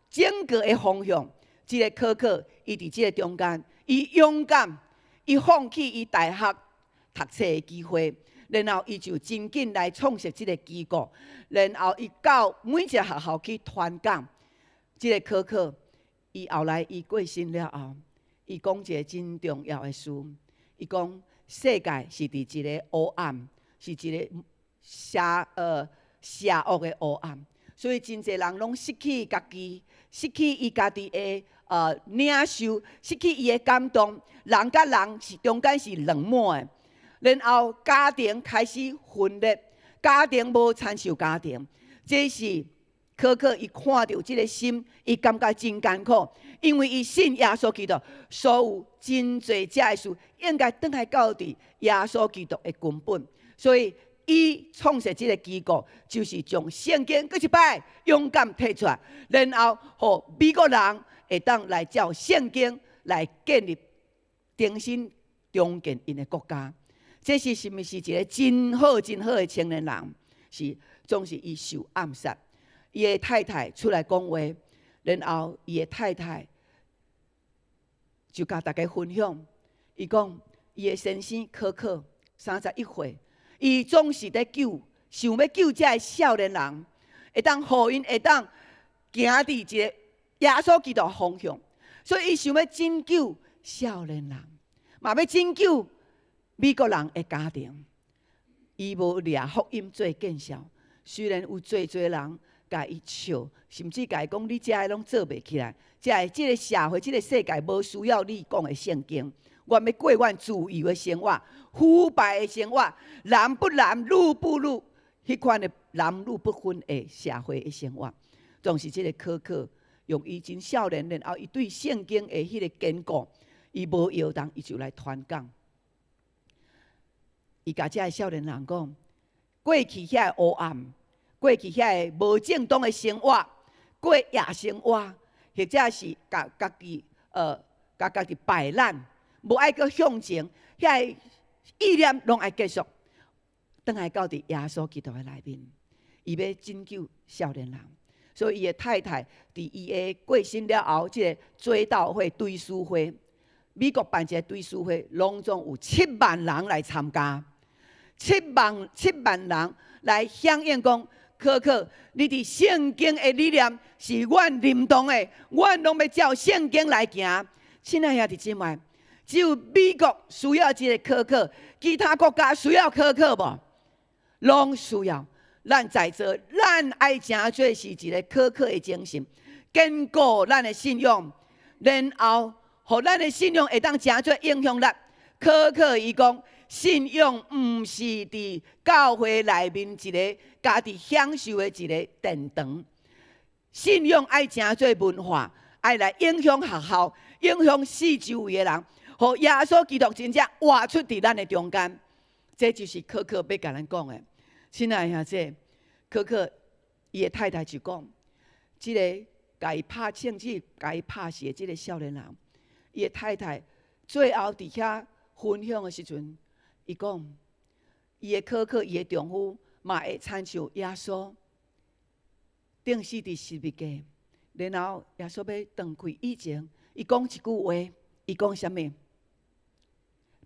整個的方向，這个可可伊佇這个中間，伊勇敢，伊放棄伊大學讀冊的機會，然後伊就真緊來創設這个機構，然後伊到每一个學校去傳講。這个可可，伊後來伊過身了後，伊講一个真重要的事，伊講世界是佇一个黑暗，是一个邪惡的黑暗，所以真濟人攏失去家己，失去伊家己的領袖，失去伊的感動，人佮人是中間是冷漠的，然後家庭開始分裂，家庭無親像家庭，這是可可伊看著這个心，伊感覺真艱苦，因為伊信耶穌基督，所有真濟這的事應該轉來到佇耶穌基督的根本，所以伊創設這个機構，就是將聖經閣一擺勇敢提出來，然後予美國人會當來照聖經來建立重新重建𪜶的國家。這是是毋是一个真好真好的青年人？是，總是伊受暗殺。伊的太太出來講話，然後伊的太太就共大家分享，伊講伊的先生可可31歲，伊總是佇救，想欲救這个少年人，會當予𪜶會當行佇一个耶穌基督方向，所以伊想欲拯救少年人，嘛欲拯救美國人的家庭。伊無掠福音做見笑，雖然有濟濟人共伊笑，甚至共伊講你這个攏做袂起來，這個社會、這个世界無需要你講的聖經。阮欲過阮自由的生活，腐敗的生活，男不男，女不女，彼款的男女不分的社會的生活，總是這个可可用伊真少年，然後伊對聖經的彼个堅固，伊無搖動，伊就來傳講。伊共這个少年人講，過去遐个黑暗，過去遐个無正當的生活，過夜生活，或者是共家己共家己擺爛，無愛閣向前，遐个意念攏愛結束，轉來到佇耶穌基督的內面，伊欲拯救少年人，所以伊的太太佇伊的過身了後，這个追悼會、追思會，美國辦一個追思會，攏總有七萬人來參加，7萬人來響應講，可可，你佇聖經的理念是阮認同的，阮攏欲照聖經來行。親愛兄弟姊妹，只有美國需要這个可可，其他國家需要可可無？攏需要。咱在座，咱愛成做是一个可可的精神，堅固咱的信仰，然後，予咱的信仰會當成做影響力。可可伊講，信仰毋是佇教會內面一个家己享受的一个殿堂，信仰愛成做文化，愛來影響學校，影響四周圍的人，予耶穌基督真正活出佇咱的中間。這就是可可欲共咱講的。親愛兄弟，可可伊的太太就講，這个共伊拍槍子、共伊拍死的這个少年人，伊的太太最後佇遐分享的時陣，伊講，伊的可可，伊的丈夫嘛會親像耶穌釘死佇十字架，然後耶穌欲斷氣以前，伊講一句話，伊講啥物？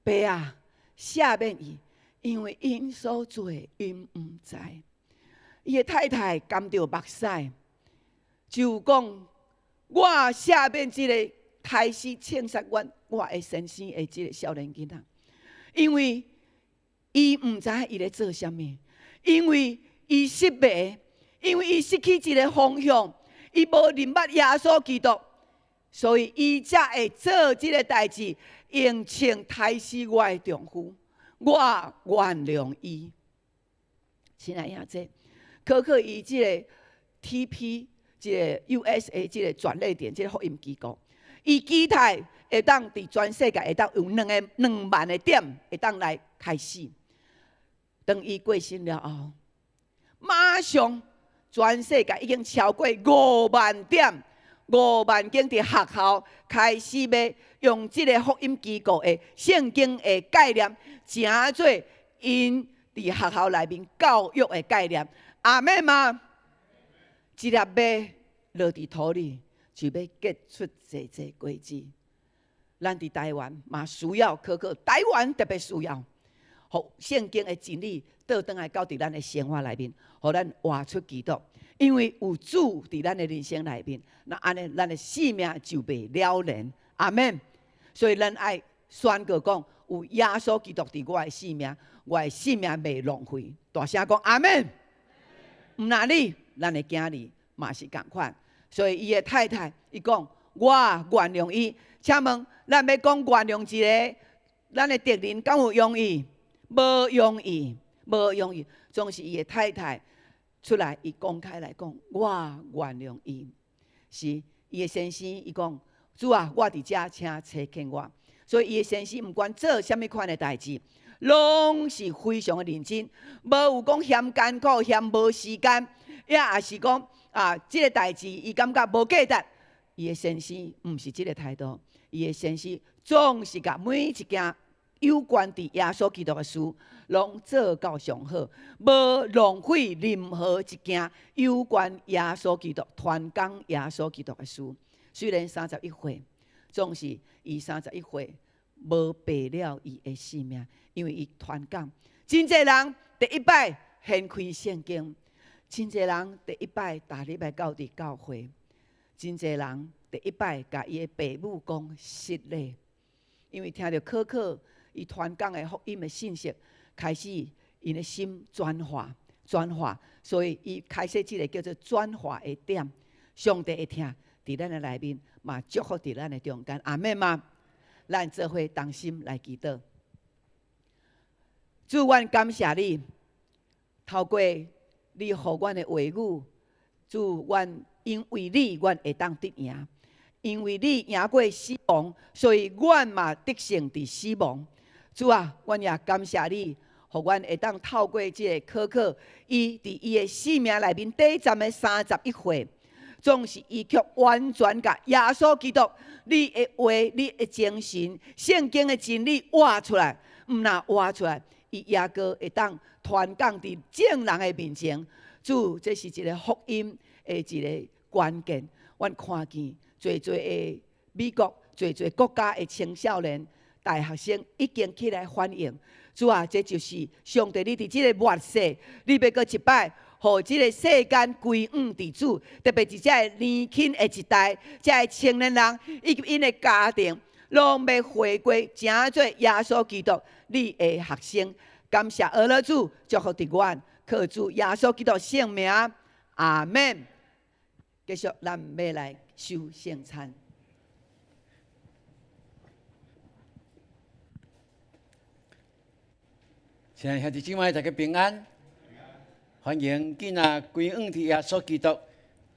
爸啊，赦免伊，因為𪜶所做的，𪜶毋知。伊的太太含著目屎，就講：我赦免這个刣死槍殺阮我的先生的這个少年囡仔，因為伊毋知伊咧做啥物，因為伊失迷，因為伊失去一个方向，伊無認捌耶穌基督，所以伊才會做這个代誌，用槍刣死我的丈夫。我原諒伊。親愛兄弟，可可伊這个 TP，這个 USA 這个轉捩點，這个福音機構，伊期待會當佇全世界會當有2萬个點會當來開始。當伊過身了後，馬上全世界已經超過5萬點，5萬間佇學校開始欲用這个福音機構的聖經的概念，成做𪜶佇學校內面教育的概念。阿們嗎？一粒麥落佇土裡，就欲結出濟濟果子。咱佇台灣嘛需要可可，台灣特別需要，予聖經的真理倒轉來到佇咱的生活內面，予咱活出基督。因為有主佇咱的人生內面，那按呢，咱的性命就袂了然。阿們。所以咱愛宣告講，有耶穌基督佇我的性命，我的性命袂浪費。大聲講阿們。毋但你，咱的囝兒嘛是仝款。所以伊的太太伊講，我原諒伊。請問，咱欲講原諒一个咱的敵人，敢有容易？無容易，無容易。總是伊的太太出來，伊公開來講，我原諒伊。是伊的先生，伊講，主啊，我佇遮，請差遣我。所以伊的先生毋管做啥物款的代誌，攏是非常的認真，無有講嫌艱苦、嫌無時間，抑抑是講啊，這个代誌伊感覺無價值。伊的先生毋是這个態度，伊的先生總是共每一件有關佇耶穌基督的事，攏做到上好，無浪費任何一件有關耶穌基督、傳講耶穌基督的事。雖然31歲，總是伊三十一歲無白了伊的性命，因為伊傳講。真濟人第一擺掀開聖經，真濟人第一擺踏入來到佇教會，真濟人第一擺共伊的爸母講失禮，因為聽著可可伊傳講的福音的信息，開始𪜶的心轉化轉化，所以伊開設這个叫做轉化的點。上帝會疼佇咱的內面，嘛祝福佇咱的中間。阿們嗎？咱做伙同心來祈禱。主，阮感謝你，透過你予阮的話語，主，阮因為你，阮會當得贏；因為你贏過死亡，所以阮嘛得勝佇死亡。主啊，阮也感謝你，予阮會當透過這个可可，伊佇伊的生命內面短暫的31歲，總是伊卻完全共耶穌基督你的話、你的精神、聖經的真理活出來，毋但活出來，伊抑閣會當傳講佇眾人的面前。主，這是一个福音的一个關鍵。阮看見濟濟的美國、濟濟國家的青少年、大學生已經起來反應。主啊，這就是上帝，你佇這个末世，你欲閣一擺，予這个世間歸向佇主，特別是這个年輕的一代，這个青年人以及𪜶的家庭，攏欲回歸，成做耶穌基督你的學生。感謝阿樂主，祝福佇阮，靠主耶穌基督聖名，阿們。繼續，咱欲來受聖餐。親愛兄弟姊妹，大家平安，歡迎囡仔歸向佇耶穌基督，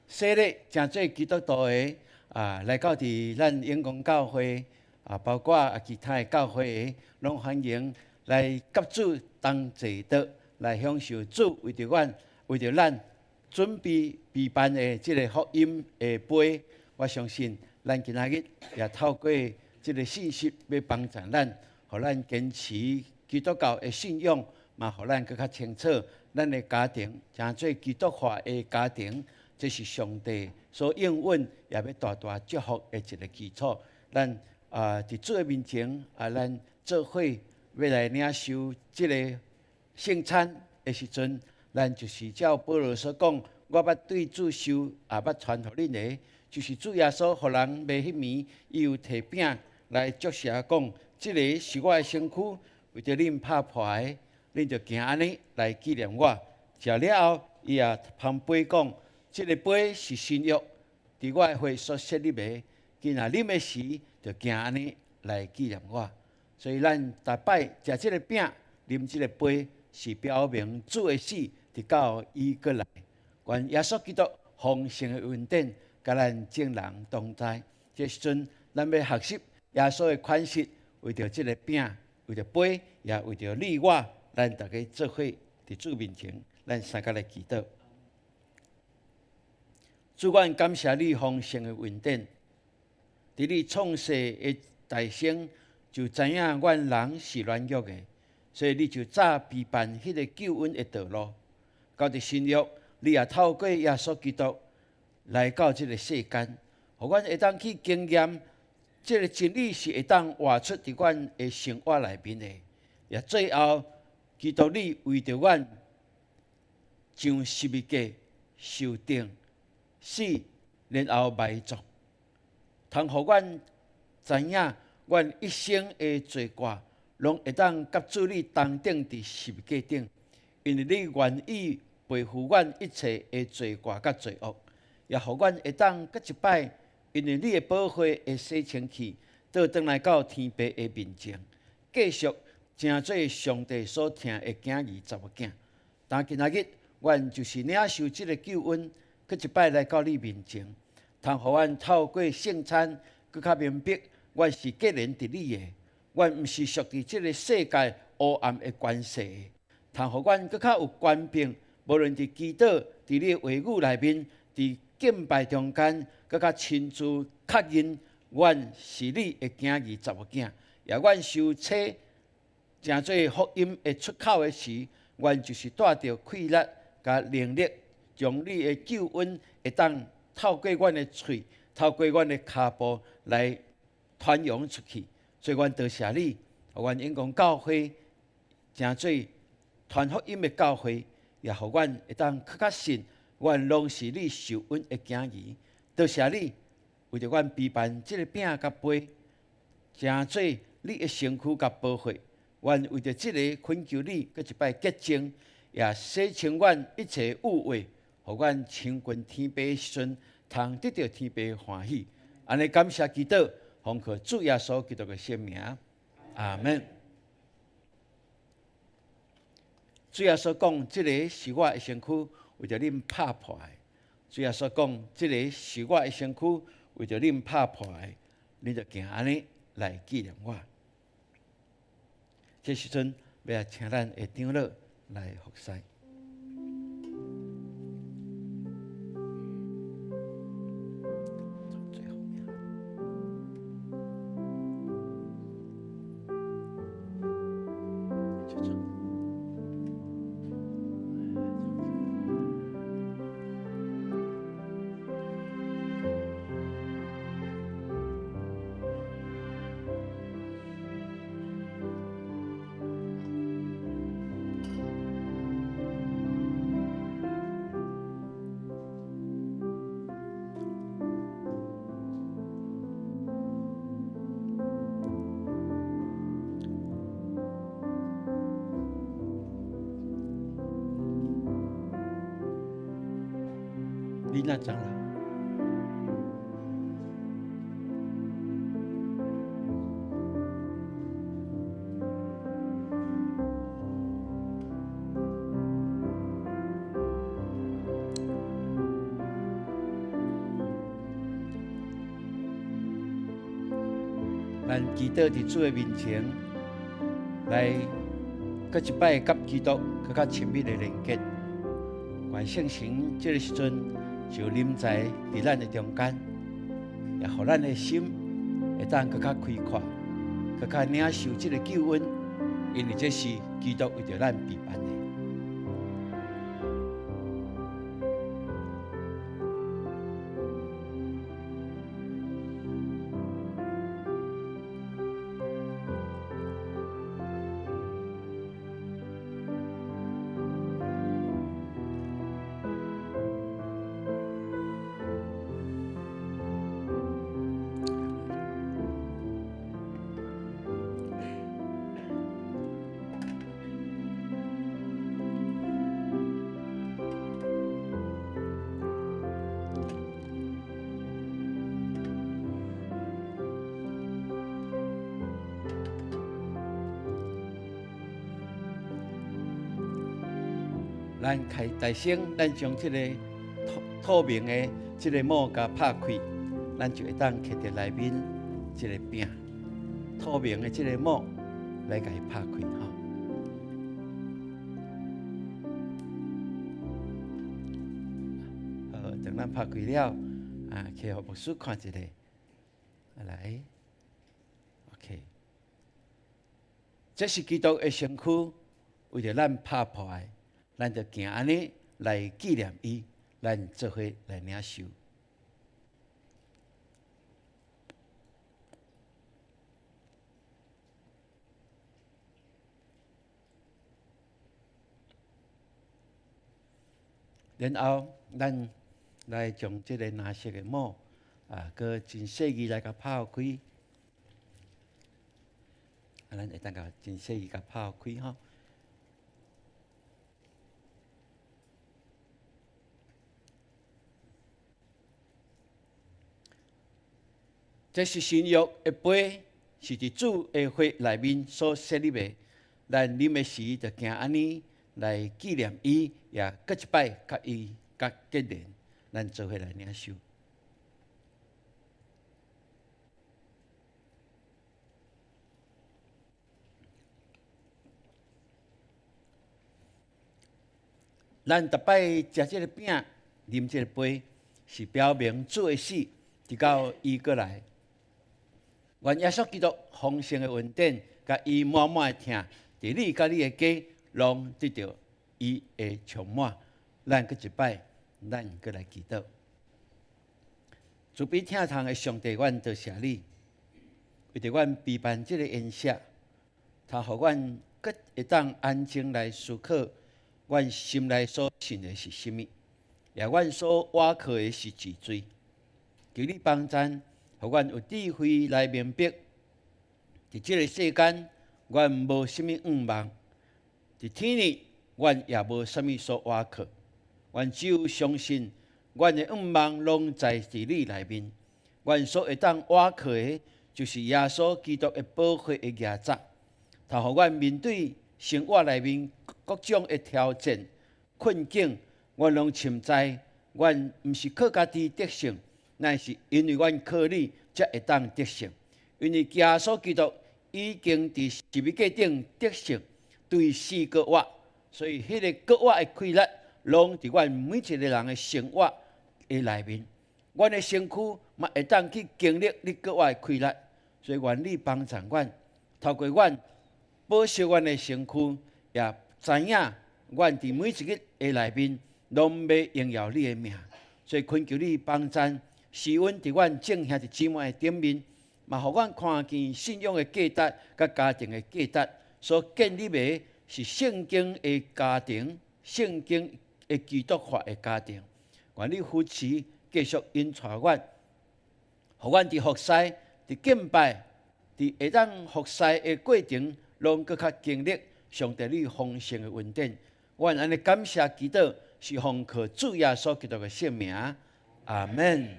洗禮成做基督徒的啊，來到佇咱永光教會啊，包括啊其他的教會的，攏歡迎來佮主同齊桌，來享受主為著阮、為著咱準備備辦的這个福音的杯。我相信咱今仔日也透過這个信息，欲幫助咱，予咱堅持基督教的信仰，嘛，予咱閣較清楚，咱的家庭成做基督化的家庭，這是上帝所應允，也欲大大祝福的一个基礎。咱啊，佇主的面前啊，咱做伙欲來領受這个聖餐的時陣，咱就是照保羅所講，我捌對主受，也捌傳予恁的，就是主耶穌予人賣彼暝，伊有提餅來祝謝講，這个是我的身軀。為著恁拍破的，恁就行按呢來紀念我。食了後，伊也捧杯講：這个杯是新約，佇我的血所設立的。今若啉的時，就行按呢來紀念我。所以咱逐擺食這个餅、啉這个杯，是表明主的死，直到伊閣來。願耶穌基督豐盛的恩典，佮咱眾人同在。這時陣，咱欲學習耶穌的款式，為著這个餅。為著杯，也為著你我，咱逐家做伙佇主面前，咱三共來祈禱。主，阮感謝你豐盛的恩典，佇你創世的大先就知影阮人是軟弱的，所以你就早備辦彼个救恩的道路。到佇新約，你也透過耶穌基督來到這个世間，予阮會當去經驗。這个真理是會當活出佇阮的生活內面的，也最後，基督你為著阮上十字架受釘死，然後埋葬，通予阮知影，阮一生的罪過，攏會當佮主你同釘佇十字架頂，因為你願意背負阮一切的罪過佮罪惡，也予阮會當閣一擺。因為你的寶血會洗清去，倒轉來到天父的面前，繼續成做上帝所疼的囝兒查某囝。但今仔日，阮就是領受這个救恩，閣一擺來到你面前，通予阮透過聖餐，閣較明白，阮是結連佇你的，阮毋是屬佇這个世界黑暗的權勢的，通予阮閣較有權柄，無論佇祈禱、佇你的話語內面，佇敬拜中間，閣較親自確認，阮是你的囝兒查某囝，也阮受洗成做福音的出口的時，阮就是帶著氣力佮能力，將你的救恩會當透過阮的喙，透過阮的跤步來傳揚出去。所以，阮多謝你，予阮永光教會成做傳福音的教會，也予阮會當較確信，阮攏是你受恩的囝兒。多謝你為著阮備辦這个餅佮杯，成做你的身軀佮寶血。阮為著這个懇求你，閣一擺潔淨，也洗清阮一切污穢，予阮親近天父的時陣，通得著天父歡喜。按呢感謝祈禱，奉靠主耶穌基督的聖名，阿們。主耶穌講：這个是我的身軀，為著恁拍破的。主耶穌講：這个是我的身軀，為著恁拍破的，恁就行按呢來紀念我。這時陣，欲來請咱的長老來服侍。你若長老。咱祈禱佇主的面前，來閣一擺佮基督閣較親密的連結。願聖神這个時陣就臨在佇咱的中間，也予咱的心會當閣較開闊，閣較領受這个救恩，因為這是基督為著咱備辦的。咱開大聲，咱將這个透明的這个膜共拍開，咱就會當摕著內面這个餅，透明的這个膜來共伊拍開吼。好，等咱拍開了，啊，去予牧師看一下，來，OK，這是基督的身軀，為著咱拍破的。咱就行按呢來紀念伊，咱做伙來領受。然後，咱來將這个藍色的帽啊，閣真細膩來共拍開。啊，咱會當共真細膩共拍開吼。這是新約的杯，是佇主的血內面所設立的。咱啉的時，就行按呢來紀念伊，也閣一擺佮伊佮結連，咱做伙來領受。咱逐擺食這个餅、啉這个杯，是表明主的死，直到伊閣來。願耶穌基督豐盛的恩典，佮伊滿滿的疼，佇你佮你的家，攏得著伊的充滿。咱閣一擺，咱閣來祈禱。慈悲疼痛的上帝，阮多謝你，為著阮備辦這个宴席，他予阮閣會當安靜來思考，阮心內所信的是啥物，也阮所倚靠的是幾濟。求你幫贊，予阮有智慧來明白，佇這个世間，阮無啥物願望；佇天裡，阮也無啥物所倚靠。阮只有相信，阮的願望攏在佇你內面。阮所會當倚靠的，就是耶穌基督的寶血的額子，他予阮面對生活內面各種的挑戰、困境，阮攏深知，阮毋是靠家己得勝，乃是因為阮靠你，才會當得勝。因為耶穌基督已經佇十字架頂得勝，對死閣活，所以彼个閣活的氣力，攏佇阮每一个人的生活的內面。阮的身軀嘛會當去經歷你閣活的氣力，所以願你幫助阮，透過阮保守阮的身軀，也知影阮佇每一日的內面，攏欲榮耀你的名。所以懇求你幫贊，施恩佇阮眾兄弟姊妹的頂面，嘛予阮看見信仰的價值佮家庭的價值所建立的是聖經的家庭，聖經的基督化的家庭。願你扶持，繼續引帶阮，予阮佇服侍、佇敬拜、佇會當服侍的過程，攏閣較經歷上帝你豐盛的恩典。阮按呢感謝祈禱，是奉靠主耶穌基督的聖名。阿門。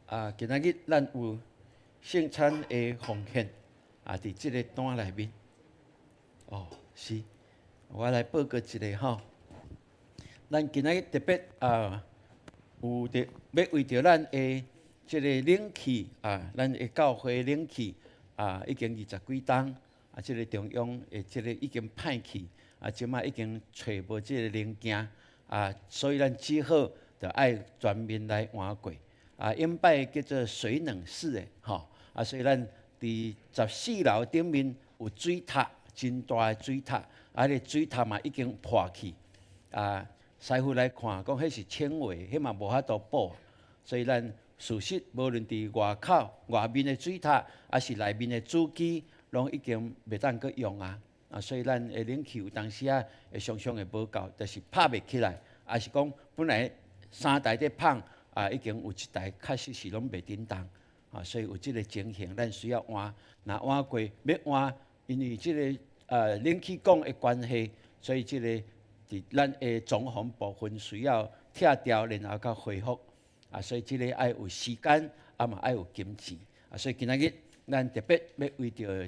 啊，今仔日咱有聖餐的奉獻，啊，佇這個單內面。哦，是，我來報告一下吼。咱今仔日特別啊，有著欲為著咱的這个冷氣啊，咱的教會冷氣啊，已經二十幾冬啊，這个中央的這个已經歹去啊，這擺已經揣無這个零件啊，所以咱只好著愛全面來換過。啊，頂擺叫做水冷式的吼，啊，所以咱佇14樓頂面有水塔，真大的水塔，啊，彼个水塔嘛已經破去，啊，師傅來看講彼是纖維，彼嘛無法度補，所以咱事實無論佇外口外面的水塔，抑是內面的主機，攏已經袂當閣用啊，啊，所以咱的冷氣有當時仔會常常會無夠，就是拍袂起來，抑是講本來三台佇麭。啊，已經有一台確實是攏袂振動，啊，所以有這个情形，咱需要換。若換過欲換，因為這个冷氣管的關係，所以這个佇咱的裝潢部分需要拆掉，然後閣恢復。啊，所以這个愛有時間，啊嘛愛有金錢。啊，所以今仔日咱特別欲為著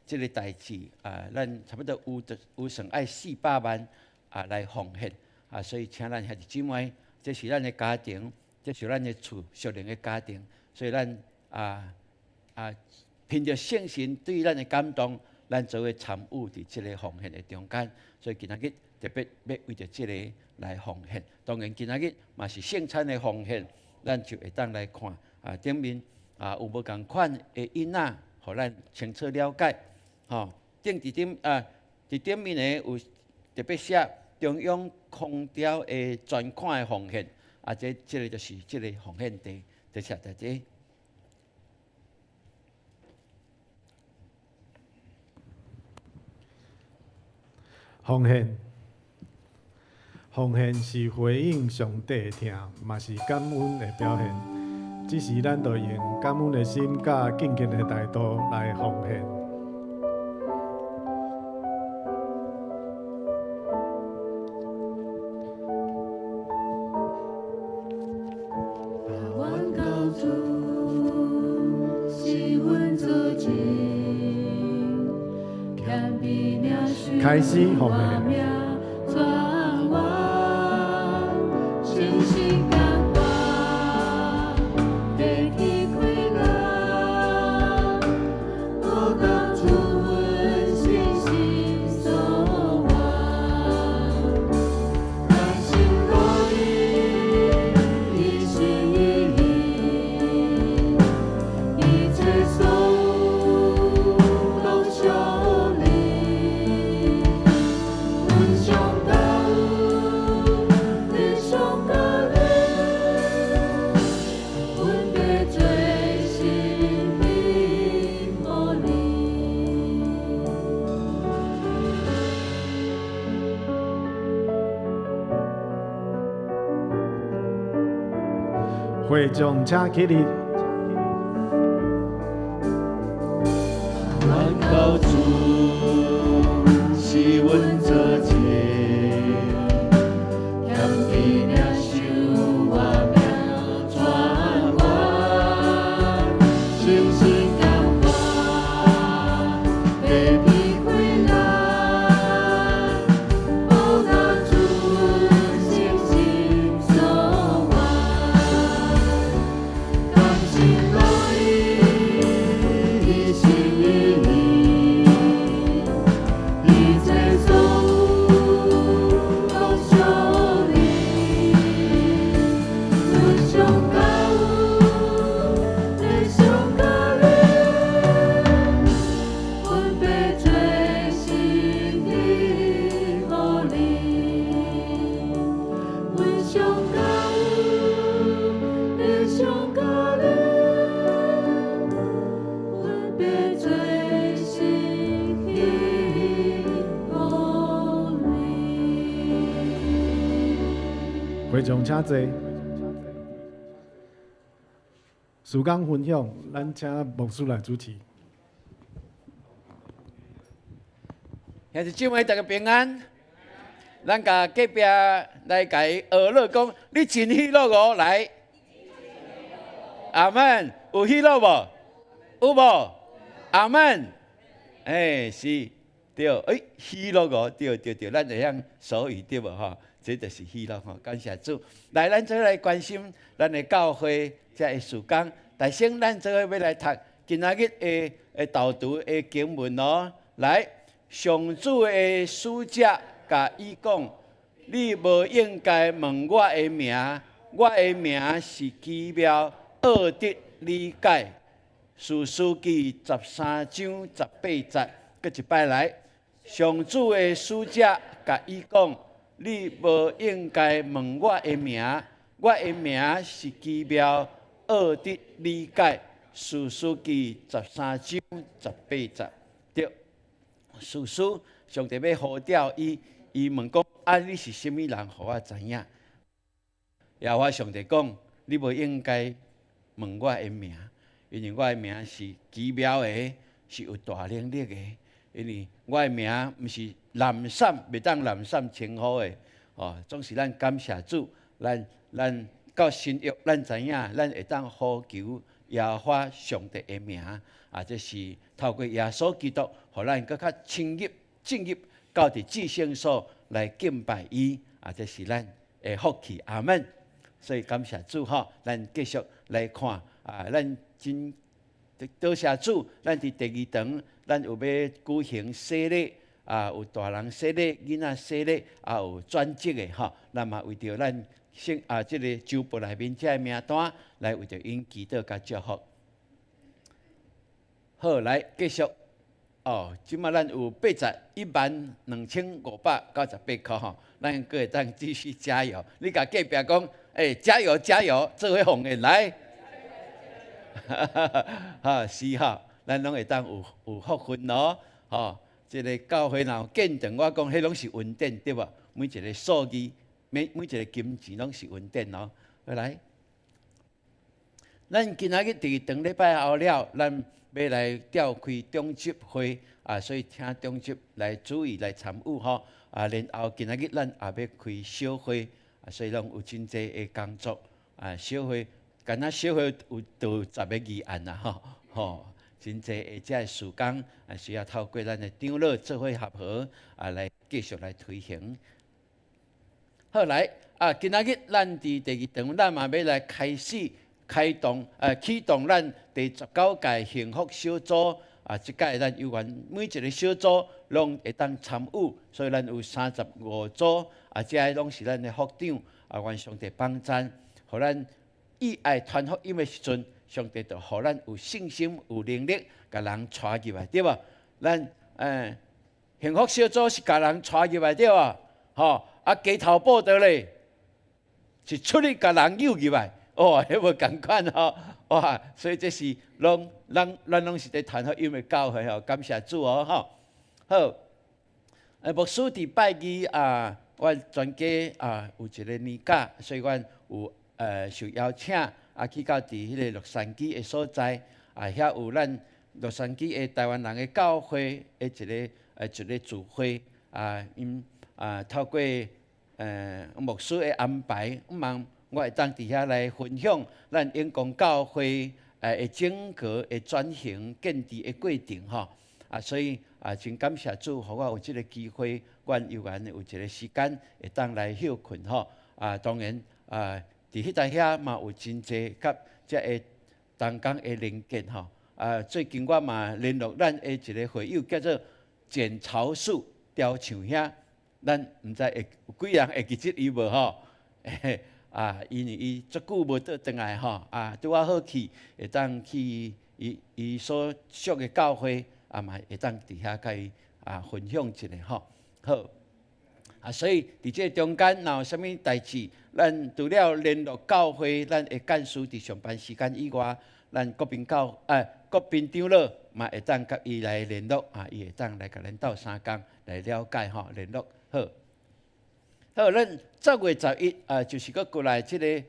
這个代誌，啊，咱差不多有有算愛400萬啊來奉獻。啊，所以請咱兄弟姊妹，這是咱的家庭。這是咱的厝，屬靈的家庭，所以咱啊啊憑著聖神對咱的感動，咱做伙參與佇這个奉獻的中間。所以今仔日特別欲為著這个來奉獻。當然今仔日嘛是聖餐的奉獻，咱就會當來看啊頂面啊有無仝款的印仔，予咱清楚了解。吼，頂佇頂啊佇頂面的有特別寫中央空調的專款的奉獻。啊，這這个就是這个奉獻地，多謝大家。奉獻，奉獻是回應上帝的疼，嘛是感恩的表現。這時，咱就用感恩的心佮敬虔的態度來奉獻。開始奉獻。會眾請起立。願高主是阮做證，謙卑領受我命轉彎，誠實感化，白皮回來，報答主阮誠心所願，甘心樂意一心一意，一切所有攏屬你，阮上感恩，你上加力，阮欲做心意予你，阮上感恩，你上加力，阮欲做心意予你。會眾請坐。事事工分享，咱請牧師來主持。兄弟姊妹，大家平安。咱共隔壁來共伊學樂講，你真喜樂哦，來。阿門。有喜樂無？有無？阿門。欸，是，對，欸，喜樂哦，對對對，咱會曉手語對無吼？這就是喜樂吼，感謝主。來，咱做伙來關心咱的教會遮的事工。但先咱做伙欲來讀今仔日的的導讀的經文哦。來，上主的使者共伊講：你無應該問我的名，我的名是奇妙，奧得理解。士師記13章18節，閣一擺來，上主的使者共伊講：你無應該問我的名，我的名是奇妙，奧得理解。士師記十三章十八節，對。士師上帝欲呼召伊，伊問講：啊，你是啥物人？予我知影。耶和華上帝講：你無應該問我的名，因為我的名是奇妙的，是有大能力的。因為我的名毋是濫訕，袂當濫訕稱呼的。哦，總是咱感謝主，咱咱到新約，咱知影，咱會當呼求耶和華上帝的名，啊，這是透過耶穌基督，予咱閣較深入進入到佇至聖所來敬拜伊，啊，這是咱的福氣。阿門。所以感謝主吼，咱繼續來看啊，咱真多謝主，咱佇第二堂，咱有欲舉行洗禮啊，有大人洗禮、囡仔洗禮，啊有轉職的吼，咱嘛為著咱聖啊，這个周報內面這个名單，來為著𪜶祈禱佮祝福。好，來繼續哦，這馬咱有812,598箍吼，咱閣會當繼續加油。你共隔壁講，欸，加油加油，做伙奉獻來。哈，是吼，咱攏會當有有福分哦，吼，這个教會若有見證，我講彼攏是恩典對無？每一个數字，每每一个金錢攏是恩典哦。來，咱今仔日佇長禮拜後了，咱欲來召開長執會啊，所以請長執來注意來參與吼。啊，然後今仔日咱也欲開小會，啊，所以攏有真濟的工作啊。小會，敢若小會有就10個議案啊，吼吼，真濟的這个事工啊，需要透過咱的長老做伙合和啊，來繼續來推行。好來啊，今仔日咱佇第二堂，咱嘛欲來開始開動，啟動咱第19屆幸福小組啊，這屆咱有緣每一个小組攏會當參與，所以咱有35組啊，這个攏是咱的福長啊，願上帝幫贊，予咱以愛傳福音的時陣，上帝就予咱有信心、有能力，共人帶入來，對無？咱幸福小組是共人帶入來，對無？吼，啊，街頭報道咧，是出去共人誘入來，哦，彼無仝款吼，哇！所以這是攏咱咱攏是佇傳福音的教會吼，感謝主哦，吼。好，牧師佇拜二啊，阮全家啊有一个年假，所以阮有受邀請啊去到佇彼个洛杉磯的所在，啊，遐有咱洛杉磯的台灣人的教會的一个一个聚會啊，𪜶啊透過牧師的安排，望我會當佇遐來分享咱永光教會的整個的轉型建置的過程吼。啊，所以啊，真感謝主，予我有這个機會，阮有緣有一个時間會當來歇睏吼。啊，當然啊，佇彼搭遐嘛有真濟佮遮个同工的連結吼。啊，最近我嘛聯絡咱的一个會友叫做簡朝樹雕像兄，咱毋知會有幾人會記得伊無吼？啊，因為伊足久無倒轉來吼，啊，拄仔好去會當去伊伊所屬的教會，啊嘛會當佇遐共伊啊分享一下吼。好，啊，所以佇這个中間，若有啥物代誌，咱除了聯絡教會，咱的幹事佇上班時間以外，咱國賓教國賓長老嘛會當佮伊來聯絡啊，伊會當來共咱鬥相共來了解吼，聯絡好。好，咱10月11啊，就是閣過來這个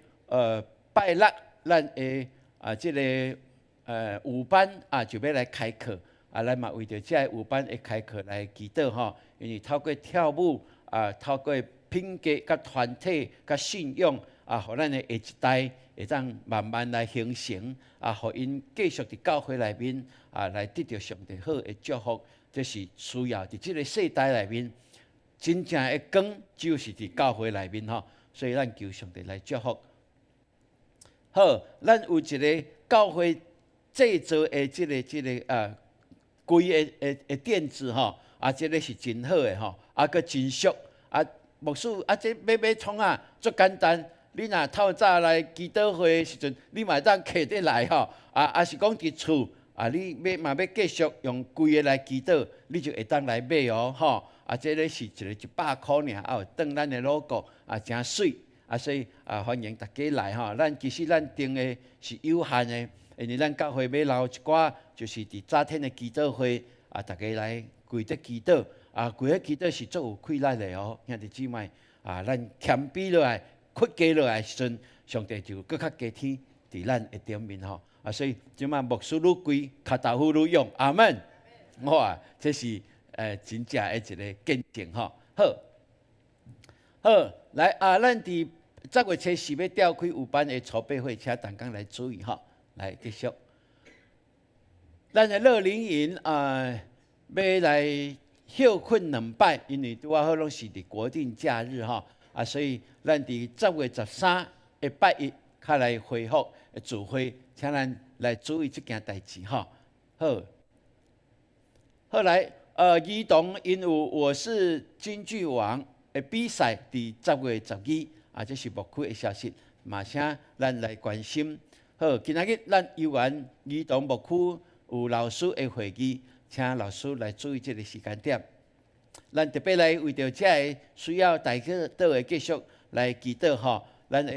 拜六，咱會啊，這个舞班啊，就欲來開課啊，咱嘛為著這个舞班的開課來祈禱吼，因為透過跳舞啊，透過品格佮團體佮信仰啊，予咱的下一代會當慢慢來形成啊，予𪜶繼續佇教會內面啊，來得著上帝好的祝福，這是需要佇這个世代內面真正的光，就是佇教會內面吼，所以咱求上帝來祝福。好，咱有一个教會製造的這个啊貴的的的墊子吼，啊，這个是真好的吼，啊，閣真俗啊，牧師啊，這欲欲創啊，足簡單。你若透早來祈禱會的時陣，你嘛會當提得來吼，啊，啊是講佇厝啊，你欲嘛欲繼續用規个來祈禱，你就會當來買哦，吼，啊，這个是一个100箍爾，啊，有當咱的 logo 啊，誠媠。啊，所以啊，歡迎大家來吼。咱其實咱訂的是有限的，因為咱教會欲留一寡，就是佇早天的祈禱會啊，大家來跪佇祈禱啊，跪佇祈禱是足有氣力的哦，兄弟姊妹啊，咱謙卑落來，屈低落來時陣，上帝就閣較加添佇咱的頂面吼。啊，所以這擺牧師愈跪，跤豆腐愈勇，阿門。哇，這是真正的一个見證吼。好，好，來啊，咱佇10月初四欲召開有班的籌備會，請同工來注意吼。來繼續，咱的樂齡營啊，欲來歇睏兩擺，因為拄仔好攏是佇國定假日吼，啊，所以咱佇10月13的拜一較來恢復聚會，請咱來注意這件代誌吼。好，後來兒童𪜶有我是京劇王的比賽，佇10月12，啊，這是牧區的消息，嘛請咱來關心。好，今仔日咱幼兒兒童牧區有老師的會議，請老師來注意這个時間點。咱特別來為著這个需要代禱的繼續來祈禱吼。咱的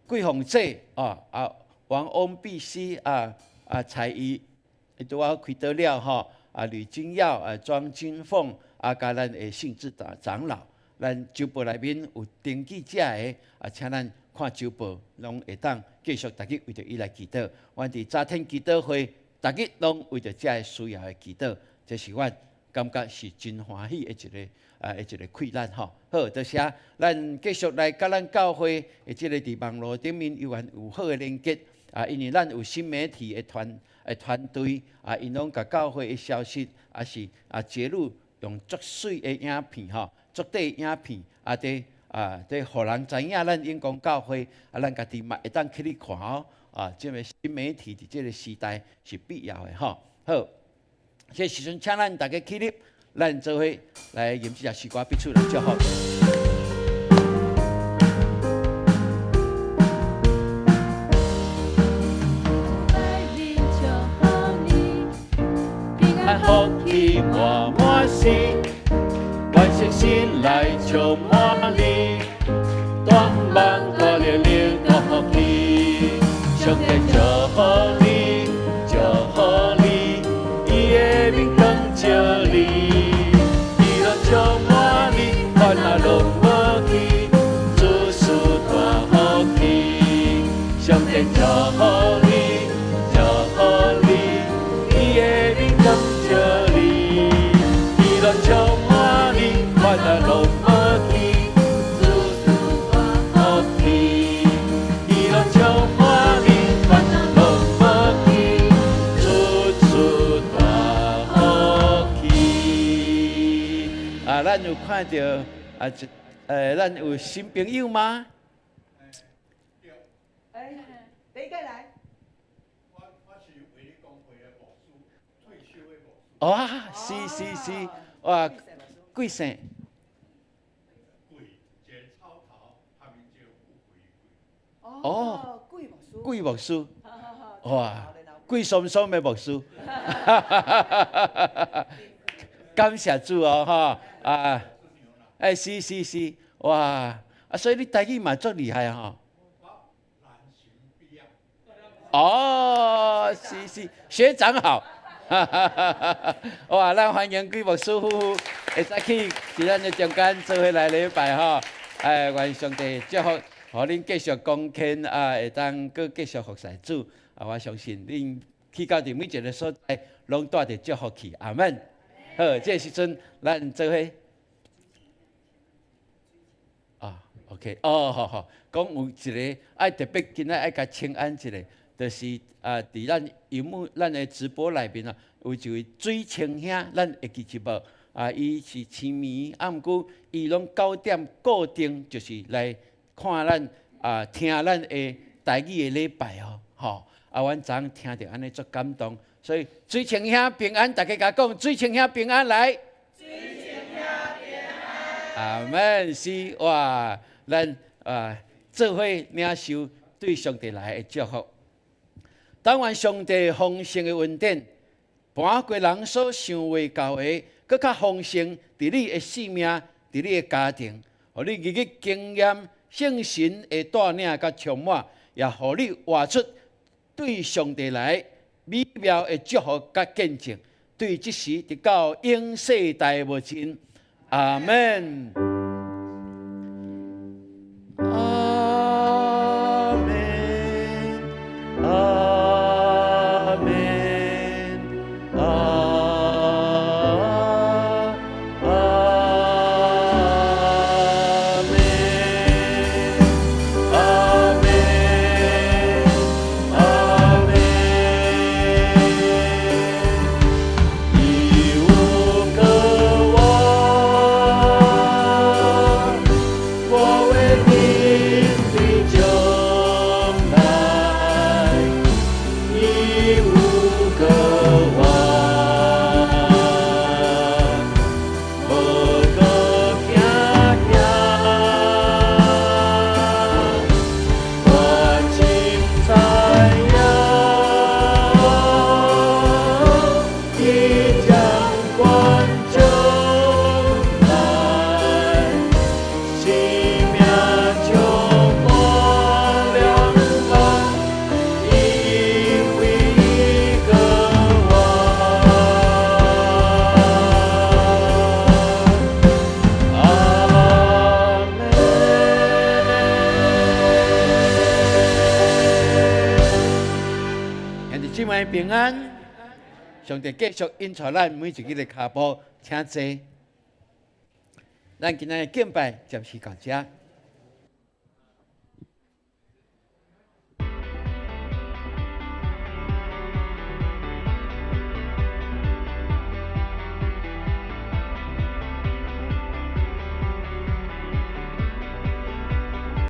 桂鳳姐啊啊王翁碧熙啊啊蔡姨，拄仔開刀了吼。啊呂金耀啊莊金鳳啊，佮咱的信智長長老，咱週報內面有登記這个啊，請咱看週報，攏會當繼續逐日為著伊來祈禱。阮佇早天祈禱會，逐日攏為著這个需要的祈禱，這是阮感覺是真歡喜的一个啊，的一个氣力吼。好，多謝，咱繼續來佮咱教會的這个佇網路頂面有緣有好的連結啊，因為咱有新媒體的團隊啊，𪜶攏共教會的消息，啊是啊揭露用足媠的影片吼，足短的影片啊，佇啊佇予人知影咱永光教會啊，咱家己嘛會當去咧看哦。啊，這个新媒體佇這个時代是必要的吼。好，這時陣請咱大家起立，咱做伙來吟這首詩歌，彼此來祝福。福氣滿滿時，願誠心來充滿你，大夢大力量大福氣，上帝祝福你，祝福你，伊的面光照你，喜樂充滿你，煩惱攏無去，諸事大福氣，上帝祝福你，祝福你，伊的面光照你，喜樂充滿你，煩惱攏無去，諸事大福氣，喜樂充滿你，煩惱攏無去，諸事大福氣。啊，咱有看著啊，一咱有新朋友嗎？哎，第一個來。哦，是是是，哇，貴姓？哦，貴牧師，哇，貴松松的牧師，感謝主哦，吼啊，哎，是是是，哇，啊，所以你台語嘛足厲害吼。哦，是是，學長好。哇！咱歡迎貴牧師夫婦會早起佇咱的中間做伙來禮拜吼，哎，願上帝祝福予恁繼續貢獻啊，會當閣繼續服侍主啊！我相信恁去到佇每一个所在，攏帶著祝福去，阿門。好，這个時陣咱做伙啊，OK，哦，好好，講有一个愛特別今仔愛共請安一下，就是啊，佇咱螢幕咱的直播內面啊，有一位水清兄，咱會記得無？啊，伊是痴迷，啊，毋過伊攏9點固定，就是來看咱啊，聽咱的台語的禮拜哦，吼。啊，阮昨昏聽著按呢足感動，所以水清兄平安，大家共講水清兄平安來。水清兄平安。阿門，是哇，咱啊做伙領受對上帝來的祝福。但願上帝豐盛的恩典，搬過人所想袂到的，閣較豐盛佇你的生命，佇你的家庭，予你日日經驗聖神的帶領佮充滿，也予你活出對上帝來美妙的祝福佮見證，對這時直到永世代無盡。阿門。阿門。阿門。阿阿門。阿門。阿門。伊有個王，我會面對將來。伊有個王，無閣驚驚。我真知影，伊掌管將來，生命充滿了盼，因為伊個王。阿門。兄弟姊妹平安，上帝繼續引導咱每一个的跤步，請坐。咱今仔日敬拜暫時到這。